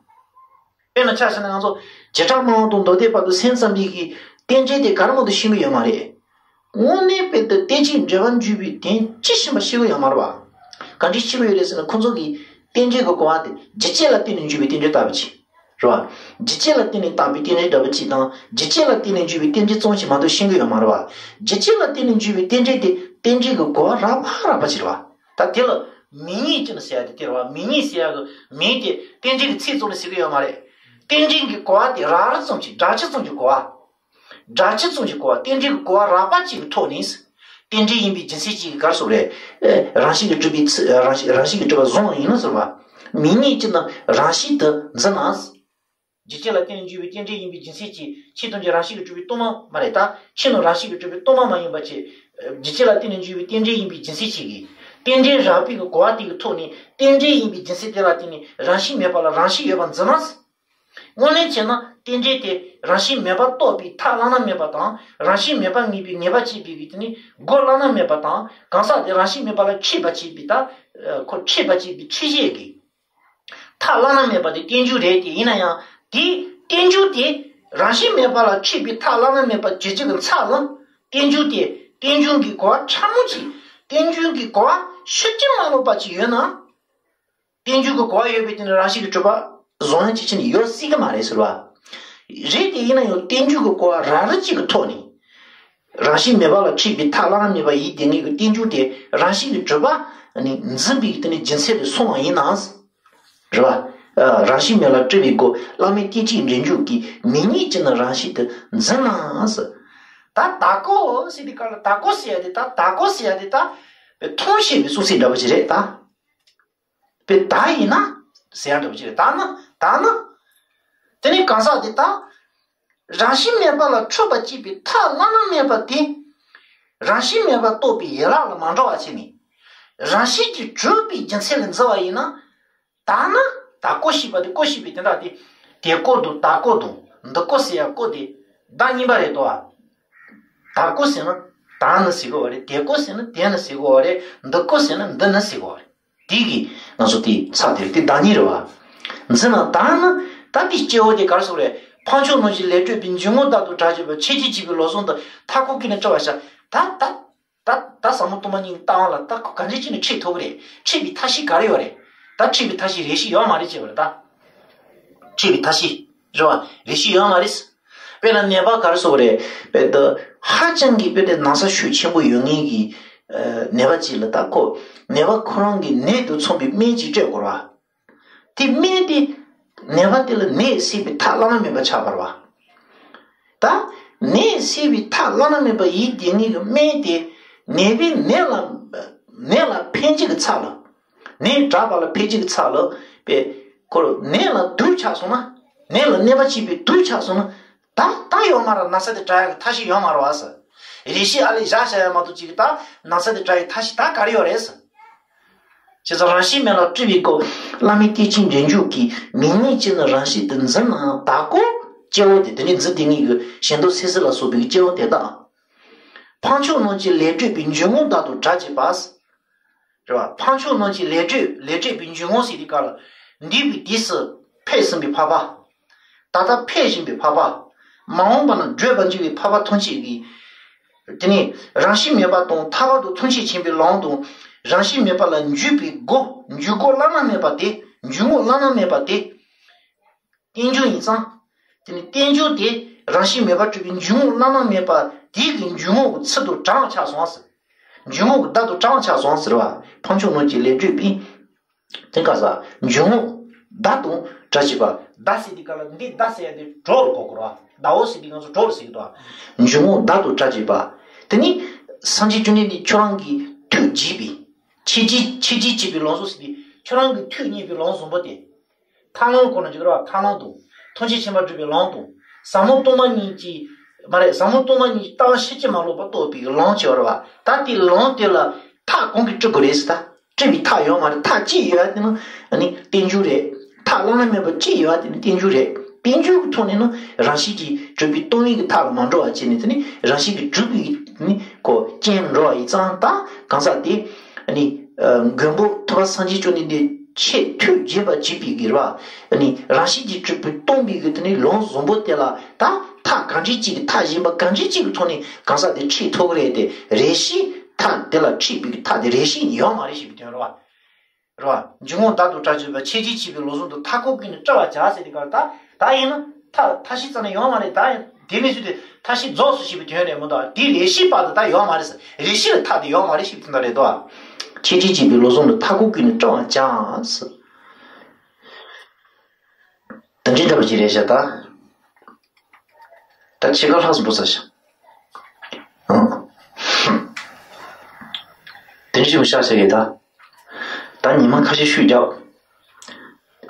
དཔེར་ན་ཆ་བཞག་ན་ང་ཚོ་བྱེ་བྲག་སྨྲ་བ་དང་མདོ་སྡེ་བར་དུ་སེམས་ཙམ་པའི་གི་རྟེན་འབྲེལ་དེ་ག་རེ་མ་གཏོགས་ཤེས་ཀྱི་ཡོད་མ་རེད། དངོས་གནས་དཔེ་དེ་རྟེན་ཅིང་འབྲེལ་བར་འཇུག་པའི་དོན་ཅི་ཤེས་པ་ཤེས་ཀྱི་ཡོད་མ་རེད་བ། གང་འདྲ་ཤེས་ཀྱི་ཡོད་རེད་ཟེར་ན་ཁོ་ཚོ་གི་རྟེན་འབྲེལ་གྱི་གོ་བ་དེ་རྒྱུ་རྐྱེན་ལ་བརྟེན་ནས་འཇུག་པའི་རྟེན་འབྲེལ་ལྟ་བུ་ཅིག་རེད་བ། རྒྱུ་རྐྱེན་ལ་བརྟེན་ནས་བཏགས་པའི་རྟེན་འབྲེལ་འདྲ་བོ་ཅིག་དང་རྒྱུ་རྐྱེན་ལ་བརྟེན་ནས་འཇུག་པའི་རྟེན་འབྲེལ་ཙམ་ཞིག་མ་གཏོགས་ཤེས་ཀྱི་ཡོད་མ་རེད་བ། རྒྱུ་རྐྱེན་ལ་བརྟེན་ནས་འཇུག་པའི་རྟེན་འབྲེལ་དེ་རྟེན་འབྲེལ་གྱི་གོ་བ་རགས་པ་རགས་པ་ཅིག་རེད་བ། ད་དེ་ལ་མིང་ཉིད་ཅན་ཟེར་ཡ་དེ་དེ་རེད་བ། མིང་ཉིད་ཟེར་ཡ་གི་མིང་དེ་རྟེན་འབྲེལ་གྱི་ཚིག་ཙམ་ལ་ཟེར་གྱི་ཡོད་མ་རེད། རྟེན་འབྲེལ་གྱི་གོ་བ་དེ་རགས་རིམ་ཙམ་ཅིག་སྒྲ་སྤྱི་ཙམ་གྱི་གོ་བ། སྒྲ་སྤྱི་ཙམ་གྱི་གོ་བ་རྟེན་འབྲེལ་གྱི་གོ་བ་རགས་པ་གཅིག་གི་ཐོག་ནས། རྟེན་འབྲེལ་ཡིན་པའི་རྒྱུ་མཚན་གཅིག་གིས་ག་རེ་ཟེར་རེད། རང་བཞིན་གྱིས་གྲུབ་པའི་ཚུལ་རང་བཞིན་རང་བཞིན་གྱིས་གྲུབ་པ་བཟུང་བ་ཡིན་ན་ཟེར་བ། མིང་ཉིད་ཀྱི་ནང་རང་བཞིན་དུ་འཛིན་ན། རྒྱུ་རྐྱེན་ལ་བརྟེན་ནས་འཇུག་པའི་རྟེན་འབྲེལ་ཡིན་པའི་རྒྱུ་མཚན་གྱིས་ཆོས་ཐམས་ཅད་རང་བཞིན་གྱིས་གྲུབ་པའི་སྟོང་པ་མ་རེད་ད། ཆོས་རྣམས་རང་བཞིན་གྱིས་གྲུབ་པའི་སྟོང་པ་མ་ཡིན་པ་ཆེ། རྒྱུ་རྐྱེན་ལ་བརྟེན་ནས་འཇུག་པའི་རྟེན་འབྲེལ་ཡིན་པའི་རྒྱུ་མཚན་གཅིག་གིས། རྟེན་འབྲེལ་རགས་པའི་གོ་བ་དེ་གི་ཐོག་ནས་རྟེན་འབྲེལ་ཡིན་པའི་རྒྱུ་མཚན་དེ་ལ་བརྟེན་ནས་རང་བཞིན་མེད་པ་ལ་རང་བཞིན་ཡོད་པར་འཛིན་ན། དངོས་གནས་བྱས་ན་རྟེན་འབྲེལ་དེ་རང་བཞིན་མེད་པར་རྟོགས་པའི་མཐའ་བླ་ན་མེད་པ་དང་རང་བཞིན་མེད་པར་ངེས་པའི་ངེས་པ་བྱེད་པའི་གི་དེ་ནི་སྒོ་བླ་ན་མེད་པ་དང་གང་ཟག་དེ་རང་བཞིན་མེད་པ་ལ་འཁྲིད་པ་བྱེད་པའི་ད་ཁོ་འཁྲིད་པ་བྱེད་པའི་འཁྲིད་བྱེད་ཀྱི་མཐའ་བླ་ན་མེད་པ་དེ་རྟེན་འབྱུང་རེད་དེ་ཡིན་ན་ཡང་དེ་རྟེན་འབྱུང་དེ་རང་བཞིན་མེད་པ་ལ་འཁྲིད་པའི་མཐའ་བླ་ན་མེད་པ་བྱེད་བྱེད་ཀྱི་མཚམས་ལ་རྟེན་འབྱུང་དེ་རྟེན་འབྱུང་གི་གོ་བ་ཕྲ་མོ་ཅིག་རྟེན་འབྱུང་གི་གོ་བ་ཤུགས་ཀྱིས་མ་ལོག་པ་ཅིག་ཡོད་ན། རྟེན་འབྱུང་གི་གོ་བ་ཡོད་པའི་དེ་ནི་རང་བཞིན་གྱིས་གྲུབ་པ་བཟུང་ཡང་ཅི་ཕྱིར་ཡོད་སྲིད་ཀྱི་མ་རེད་ཟེར་བ། རེད་དེ་ཡིན་ན་ཡང་རྟེན་འབྱུང་གི་གོ་བ་རང་རང་གཅིག་གི་ཐོག་ནས། རང་བཞིན་མེད་པ་ལ་འཁྲིད་པའི་མཐའ་བླ་ན་མེད་པ་ཡིན་དེ་ངེས་ཀྱི་རྟེན་འབྱུང་དེ་རང་བཞིན་གྱིས་གྲུབ་པ་ནི་འཛིན་པའི་དེ་ནི་རྒྱུ་མཚན་དུ་སོང་བ་ཡིན་ན། རེད་བ། རང་བཞིན་མེད་ལ་སྤྲུལ་པའི་སྒོ་བླ་མེད་རྟེན་ཅིང་འབྲེལ་འཇུག་གི་མིང་ཉིད་ཀྱིས་ནི་རང་བཞིན་དུ་འཛིན་ན། ད་ད་གོ་ཟེར་དེ་ག་ལ་ད་གོ་ཟེར་ཡ་དེ་ད་ད་གོ་ཟེར་ཡ་དེ་ད་མཐོང་ཤེས་པའི་གསུང་ཚིག་འདྲ་པོ་ཞིག་རེད་ད། པའི་ད་ཡིན་ན། ཟེར་ཡ་འདྲ་པོ་ཅིག་རེད་ད་ནི་ད་ནི། དེ་ནི་གང་ཟག་དེ་ད། རང་བཞིན་མེད་པ་ལ་འཁྲུལ་པ་བྱེད་པའི་མཐའ་བླ་ན་མེད་པ་དེ། རང་བཞིན་མེད་པ་རྟོགས་པའི་ཡན་ལག་ལ་མ་འགྲོ་བ་བྱས་ནས། རང་བཞིན་གྱིས་གྲུབ་པའི་རྒྱུ་མཚན་ལ་འཛིན་པ་ཡིན་ན། ད་ནི་ད་གོ་ཤེས་པ་དེ་གོ་ཤེས་པའི་དེ་འདྲ་དེ། དེ་གོ་འདུག་ད་གོ་འདུག་འདི་གོ་ཟེར་ཡ་གོ་དེ། ད་གཉིས་པ་རེད་དོ། ད་གོ་ཟེར་ན་ད་ནི་ཟེར་གོ་བ་རེད། དེ་གོ་ཟེར་ན་དེ་ནི་ཟེར་གོ་བ་རེད། འདི་གོ་ཟེར་ན་འདི་ནི་ཟེར་གོ་བ་རེད། དེ་གིས་ང་ཚོ་དེ་ཚ་དེ་རེད་དེ་ད་གཉིས་རེད་བ། འཛིན་ན་ད་ནི་ད་དེ་སྐྱེ་བོ་དེ་གར་སོགས་རེད། ཕ་མཆོག་རྣམས་ཀྱི་ལས་སྤྲོས་པའི་འཇུག་ངོགས་ལྟར་དུ་གྲགས་བྱེད་པ་ཆོས་ཅན་བྱེད་པའི་ལོ་ཟུང་དུ་མཐའ་འཁོར་ཀུན་ནས་སྤྲུལ་བར་བྱ། ད་ད་ད་ད་ཟབ་མོ་སྟོང་པ་ཉིད་ལྟ་བ་ལ་ད་ཁོ་ག་འདྲ་ཅིག་ནས་ཁྲིད་ཐུབ་ཀྱི་རེད། ཁྲིད་པའི་ཐབས་ཤེས་ག་རེ་ཡོད་རེད། ད་ཁྲིད་པའི་ཐབས་ཤེས་རེ་ཞིག་ཡོད་མ་རེད་ཅེས་པ་རེད་ད། ཁྲིད་པའི་ཐབས་ཤེས་རེད་བ་རེ་ཞིག་ཡོད་མ་རེད། དཔེར་ན་ནད་པ་ག་རེ་ཟེར་བ་རེད། དཔེ་ད་ཧ་ཅང་གི་དཔེ་དེ་ན་ཚ་ཤུགས་ཆེན་པོ་ཡོད་མཁན་གྱི་ནད་པ་ཅིག་ལ་ད་ཁོ་ནད་པ་ཁོ་རང་གི་ནད་དུ་མཚོན་པའི་སྨན་ཅིག་སྤྲད་དགོས་རེད་བ། དེ་སྨན་དེ་ནད་པ་དེ་ལ་ནད་སེལ་བའི་ཐབས་བླ་ན་མེད་པ་ཆགས་པ་རེད་བ། ད་ནད་སེལ་བའི་ཐབས་བླ་ན་མེད་པ་ཡིན་དེ་ངེས་ཀྱི་སྨན་དེ་ནད་པའི་ནད་ལ་ནད་ལ་ཕན་ཅིག་གི་ཚབ་ལ་ནད་དྲག་པ་ལ་ཕན་ཅིག་གི་ཚབ་ལ་པས་ཁོ་ནད་ལ་དུག་ཆགས་སོང་ན་ནད་ལ་གནོད་པ་བྱེད་པའི་དུག་ཆགས་སོང་ན་ད་ད་ཡོད་མ་རེད། ན་ཚ་དེ་དྲག་ཡག་གི་ཐབས་ཤེས་ཡོད་མ་རེད་བ་ཟེར། རེ་ཞིག་ཨ་ལས་བཞག་བྱ་ཡ་མ་གཏོགས་ཅིག་གི་ད་ན་ཚ་དེ་དྲག་ཡག་ཐབས་ཤེས་ད་ག་རེ་ཡོད་རེད་ཟེར། བྱས་ཙང་རང་བཞིན་མེད་ལ་སྤྲུལ་པའི་སྐུ། བླ་མེད་རྟེན་ཅིང་འབྲེལ་འཇུག་གི། མིང་ཉིད་ཀྱིས་ནི་རང་བཞིན་དུ་འཛིན་ནའང་། ད་གོ་སྐྱེ་བོ་དེ། དེ་ནི་འཛིན་དེ་ཉིད་ཀྱི་ཞེ་འདོད་སད་སེར་ལ་སོགས་པའི་སྐྱེ་བོ་དེ་དག་ཕ་མཆོག་རྣམས་ཀྱི་ལས་སྤྲོས་པའི་འཇུག་ངོགས་ལྟར་དུ་གྲགས་བྱེད་པ། རེད་བ། ཕ་མཆོག་རྣམས་ཀྱི་ལས་སྤྲོས་ལས་སྤྲོས་པའི་འཇུག་ངོགས་ཟེར་དུས་སྐབས་ལ། འདས་པའི་དུས་སུ་ཕེབས་ཟིན་པའི་འཕགས་པ། ད་ལྟ་ཕེབས་བཞིན་པའི་འཕགས་པ། མ་འོངས་པ་ན་བགྲོད་པར་འགྱུར་བའི་འཕགས་པ་ཐམས་ཅད་ཀྱི། དེ་ནི་རང་བཞིན་མེད་པ་དང་ཐར་པ་དང་ཐམས་ཅད་མཁྱེན་པའི་ལམ་དང་། རང་བཞིན་མེད་པ་ལ་འཇུག་པའི་སྒོ་འཇུག་སྒོ་བླ་ན་མེད་པ་དེ་འཇུག་ངོགས་བླ་ན་མེད་པ་དེ། རྟེན་འབྱུང་ཡིན་ཙང་། དེ་ནི་རྟེན་འབྱུང་དེ་ རང་བཞིན་མེད་པར་གྲུབ་པའི་འཇུག་ངོགས་བླ་ན་མེད་པ་དེ་གི་འཇུག་ངོགས་ཀྱི་ཚུལ་དུ་གྲངས་ཆགས་སོང་ཟེར། འཇུག་ངོགས་ཀྱི་བརྡ་དུ་གྲངས་ཆགས་སོང་ཟེར་བ། ཕན་ཆུང་ནོར་གྱི་ལས་སྤྲོས་པས། དེ་ག་ས་འཇུག་ངོགས་བརྡ་དང་སྒྲ་བྱས་པ། བརྡ་ཟེར་དུས་སྐབས་ལ་འདི་བརྡ་ཟེར་ཡ་དེ་གྲོགས་ལ་གོ་དགོས་རེད་བ། ཟླ་བོ་ཟེར་དུས་ང་ཚོ་གྲོགས་ལ་ཟེར་གི་འདུག་འཇུག་ངོགས་བརྡ་དང་སྒྲ་བྱས་པ། དེ་ནི་སངས་རྒྱས་བཅོམ་ལྡན་འདས་ཁྱོད་རང་གི་ཐུགས་བརྗེད་པའི། ཁྱེད་ཀྱིས་ཁྱེད་ཀྱིས་བྱས་པའི་ལམ་གཟུང་ཟེར་དུས་ཁྱོད་རང་གི་ཐུགས་བརྙེས་པའི་ལམ་གཟུང་པོ་དེ། ཐར་ལམ་གོ་ན་འཇིགས་ར་ཐར་ལམ་དང་། ཐམས་ཅད་མཁྱེན་པར་འགྲུབ་པའི་ལམ་དང་། ཟབ་མོ་སྟོང་པ་ཉིད་ཀྱི། མ་རེད། ཟབ་མོ་སྟོང་པ་ཉིད་ཀྱི་ལྟ་བ་ཕྱིན་ཅི་མ་ལོག་པ་རྟོགས་པའི་ལམ་བྱེད་པ་རེད་བ། ད་དེ་ལམ་དེ་ལ་ཐག་གང་གིས་བཀྲི་དགོས་རེད་ཟེར་ད། བཀྲི་བའི་ཐག་ཡོད་མ་རེད། ཐག་གཅིག་ཡོད་པ་དེ་ནི་ཨ་ནི་རྟེན་འབྱུང་རེད། ཐག་བླ་ན་མེད་པ་གཅིག་ཡོད་པ་དེ་ནི་རྟེན་འབྱུང་རེད། རྟེན་འབྱུང་གི་ཐོག་ནས་ནི་རང་བཞིན་གྱིས་གྲུབ་པའི་སྟོང་ཉིད་ཀྱི་ཐག་ལ་མ་འགྲོ་བ་བྱས་ནས། དེ་ནི་རང་བཞིན་གྱིས་གྲུབ་པའི་ནི་ཁོ་རྐྱེན་འགྲོ་བ་ཡིན་ཙང་། ད་གང་ཟག་དེ་ཨ་ནི་མགོན་པོ་ཐུབ་པ་སངས་རྒྱས་བཅོམ་ལྡན་འདས་ཆེས་ཐུགས་བརྗེད་པར་བྱེད་པའི་གི་རེད་བ། ཨ་ནི་རང་བཞིན་གྱིས་གྲུབ་པའི་སྟོང་པའི་གི་དེ་ནི་ལམ་གཟུང་པོ་དེ་ལ་ད་ཐག་གང་འདྲ་ཅིག་གི་ཐག་གཞན་པ་གང་འདྲ་ཅིག་གི་ཐོག་ནས་གང་ཟག་དེ་ཁྲིད་ཐུབ་ཀྱི་རེད་དེ། རེ་ཞིག་ཐག་དེ་ལ་ཁྲིད་པའི་གི་ཐག་དེ་རེ་ཞིག་ཡོད་མ་རེད་ཞེས་པའི་དོན་རེད་བ། རེད་བ། འཇུག་ངོགས་བརྡ་དང་སྒྲ་བརྗོད་པ། ཁྱེད་ཀྱིས་བྱས་པའི་ལམ་གཟུང་དུ། མཐའ་འཁོབ་ཀུན་ནས་བཀྲི་བར་བྱ་ཟེར་དུས་སྐབས་ལ། ད་ད་ཡིན་ན་ཐག་མཐའ་བཞི་རྩ་ནས་ཡོད་མ་རེད། ད་ཡིན་དེ་མི་ཚུལ་དེ་མཐའ་བཞི་རྫོགས་སོ་ཞེས་པའི་དོན་རེད་མི་འདུག་དེ་རེ་ཞིག་བར་དུ་ད་ཡོད་མ་རེད་ཟེར། རེ་ཞིག་ལ་ཐག་དེ་ཡོད་མ་རེད་ཞེས་པའི་དོན་དག་རེད་དོ། ཁྱེད་ཀྱིས་བྱས་པའི་ལམ་གཟུང་དུ། མཐའ་འཁོབ་ཀུན་ནས་བཀྲི་བར་བྱ་ཟེར། དེ་འདྲའི་འདྲ་པོ་ཅིག་རེད་ཤག་ད། ད་ཕྱེད་ཀ་ལྷག་ཙམ་འགྲོ་ཚར་ཤག་ཨང་། དེ་འདྲ་ཅིག་བཤད་བཤད་ཡོད་ད། ད་ཉི་མ་ཁ་ཤས་ཤུགས་རྒྱབ།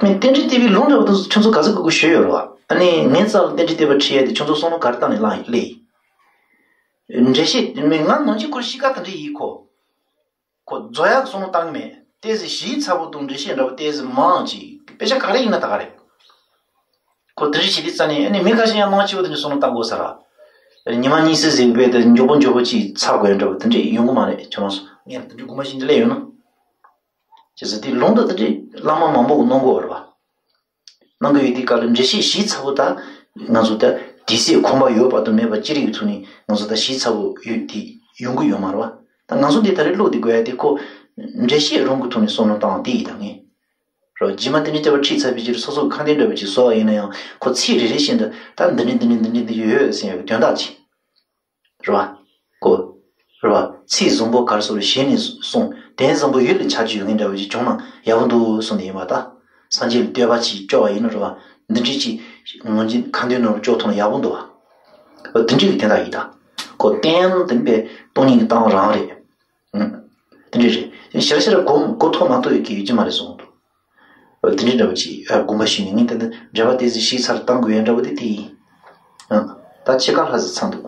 མི་རྟེན་འབྲེལ་བརྟས་པའི་ལུང་འདྲ་པོ་དེ་ཚོ་ཁྱོད་ཚོ་ག་ཚོད་གོ་གོ་ཞུས་ཡོད་རེད་བ། ཨ་ནི་ངའི་རྩ་ལ་རྟེན་འབྲེལ་བརྟས་པ་ཁྲིད་ཡ་དེ་ཁྱོད་ཚོ་བསམ་བློ་ག་རེ་བཏང་ནས་བླངས་ཡིན་ལེ། འགྲེལ་བཤད་མི་ང་ནང་ཆེན་སྐོར་གཤིས་ཀ་དེ་འདྲ་ཡིན་ཁོ། ཁོ་རྫོགས་ཡག་གི་བསམ་བློ་བཏང་གི་མེད། ཏོག་ཙམ་ཞིབ་ཚགས་པོ་དང་འགྲེལ་བཤད་འདྲ་པོ་ཏོག་ཙམ་མང་ཅིག་དཔེ་ཆ་ག་རེ་ཡིན་ན་ད་ག་རེད། ཁོ་དེ་འདྲ་བྱེད་དུས་རྩ་ནས་ཨ་ནི་མི་ཁ་ཤས་ཡང་མང་ཆེ་བ་དེ་འདྲ་བསམ་བློ་བཏང་དགོས་ས་ར། ཉི་མ་གཉིས་གསལ་ཟིག་བས་དེ་མགྱོགས་པོ་མགྱོགས་པོ་ཅིག་ཚར་དགོས་འདྲ་པོ་དེ་འདྲ་ཡོང་གི་མ་རེད། ཁྱོད་རང་ཚོ་ངས་དེ་འདྲ་དགོངས་པ་བཞེས་འདི་ལས་ཡོད་ན། བྱས་ཙང་དེ་ལུང་དུ་དེ་འདྲའི་བླ་མ་མང་པོ་གིས་གནང་གི་ཡོད་རེད་པ། གནང་གི་ཡོད་དུས་སྐབས་ལ་འགྲེལ་བཤད་ཞིབ་ཚགས་པོ་ད་ང་ཚོ་ད་དུས་ཚོད་ཁོམ་པ་ཡོད་པ་དང་མེད་པ་ཅི་རིགས་ཀྱི་ཐོག་ནས་ང་ཚོ་ད་ཞིབ་ཚགས་པོ་ཡོད་དེ་ཡོང་གི་ཡོད་མ་རེད་པ། ད་ང་ཚོ་འདི་ད་རེས་ཀློག་དེ་དགོས་ཡ་དེ་ཁོ་འགྲེལ་བཤད་རང་གི་ཐོག་ནས་བསམ་བློ་བཏང་དེ་ཡིན་ད་ངས། རོ། རྗེས་མ་དེ་འདྲའི་བྱ་བ་ཁྲིད་ཚར་བའི་རྗེས་སོ་སོ་གི་ཁ་འདོན་འདྲ་པོ་ཅིག་བཟོ་བ་ཡིན་ན་ཡང་ཁོ་ཚིག་རེ་རེ་བཞིན་དུ་ད་འདི་ནས་འདི་ནས་འདི་འདྲའི་འདི་ཡོད་ཟེར་ཡག་གི་དོན་དག་ཅིག་རེད་བ། ཀོ། རེད་བ། ཚིག་བཟང་པོ་ག་རེ་ཟེར་ཞལ་ནས་གསུངས། དོན་བཟང་པོ་ཡུལ་ལ་ཆ་རྒྱུས་ཡོད་མཁན་འདྲ་བོ་ཅིག་བྱུང་ན་ཡག་པོ་འདུག་གསུངས་ནས་ཡིན་པ། ད་སངས་རྒྱས་ལ་བསྟོད་པ་ཅིག་བཅོ་བ་ཡིན་ན་རེད་བ། འདི་འདྲའི་ཅིག་ངོས་འཛིན་ཁ་འདོན་ནོར་བཅོ་ཐུབ་ན་ཡག་པོ་འདུག་བ། འོ་དེ་འདྲའི་གི་དོན་དག་ཡིན་ད། ཀོ། བསྟན་དེ་པའི་སྟོང་ཉིད་ཀྱི་གཏམ་རང་རེད། ཨང་། དེ་འདྲ་རེད། ཞེ་དྲག་ཞེ་དྲག་གོ་གོ་ཐོག་མ་ཐོག་ཡོད་ཀྱི་ཡོད་ཀྱི་མ་རེད་གསུངས་འདུག་འོ་དེ་འདྲའི་འདྲ་བོ་ཅིག་ཨ་དགོངས་པ་ཞུས་ནས་ངས་ད་ལྟ་འགྲེལ་པ་ཏོག་ཙམ་ཞིབ་ཚགས་བཏང་དགོས་ཡ་འདྲ་བོ་དེ་དེ་ཡིན། ཨང་། ད་ཕྱེད་ཀ་ལྷག་ཙམ་ཚང་འདུག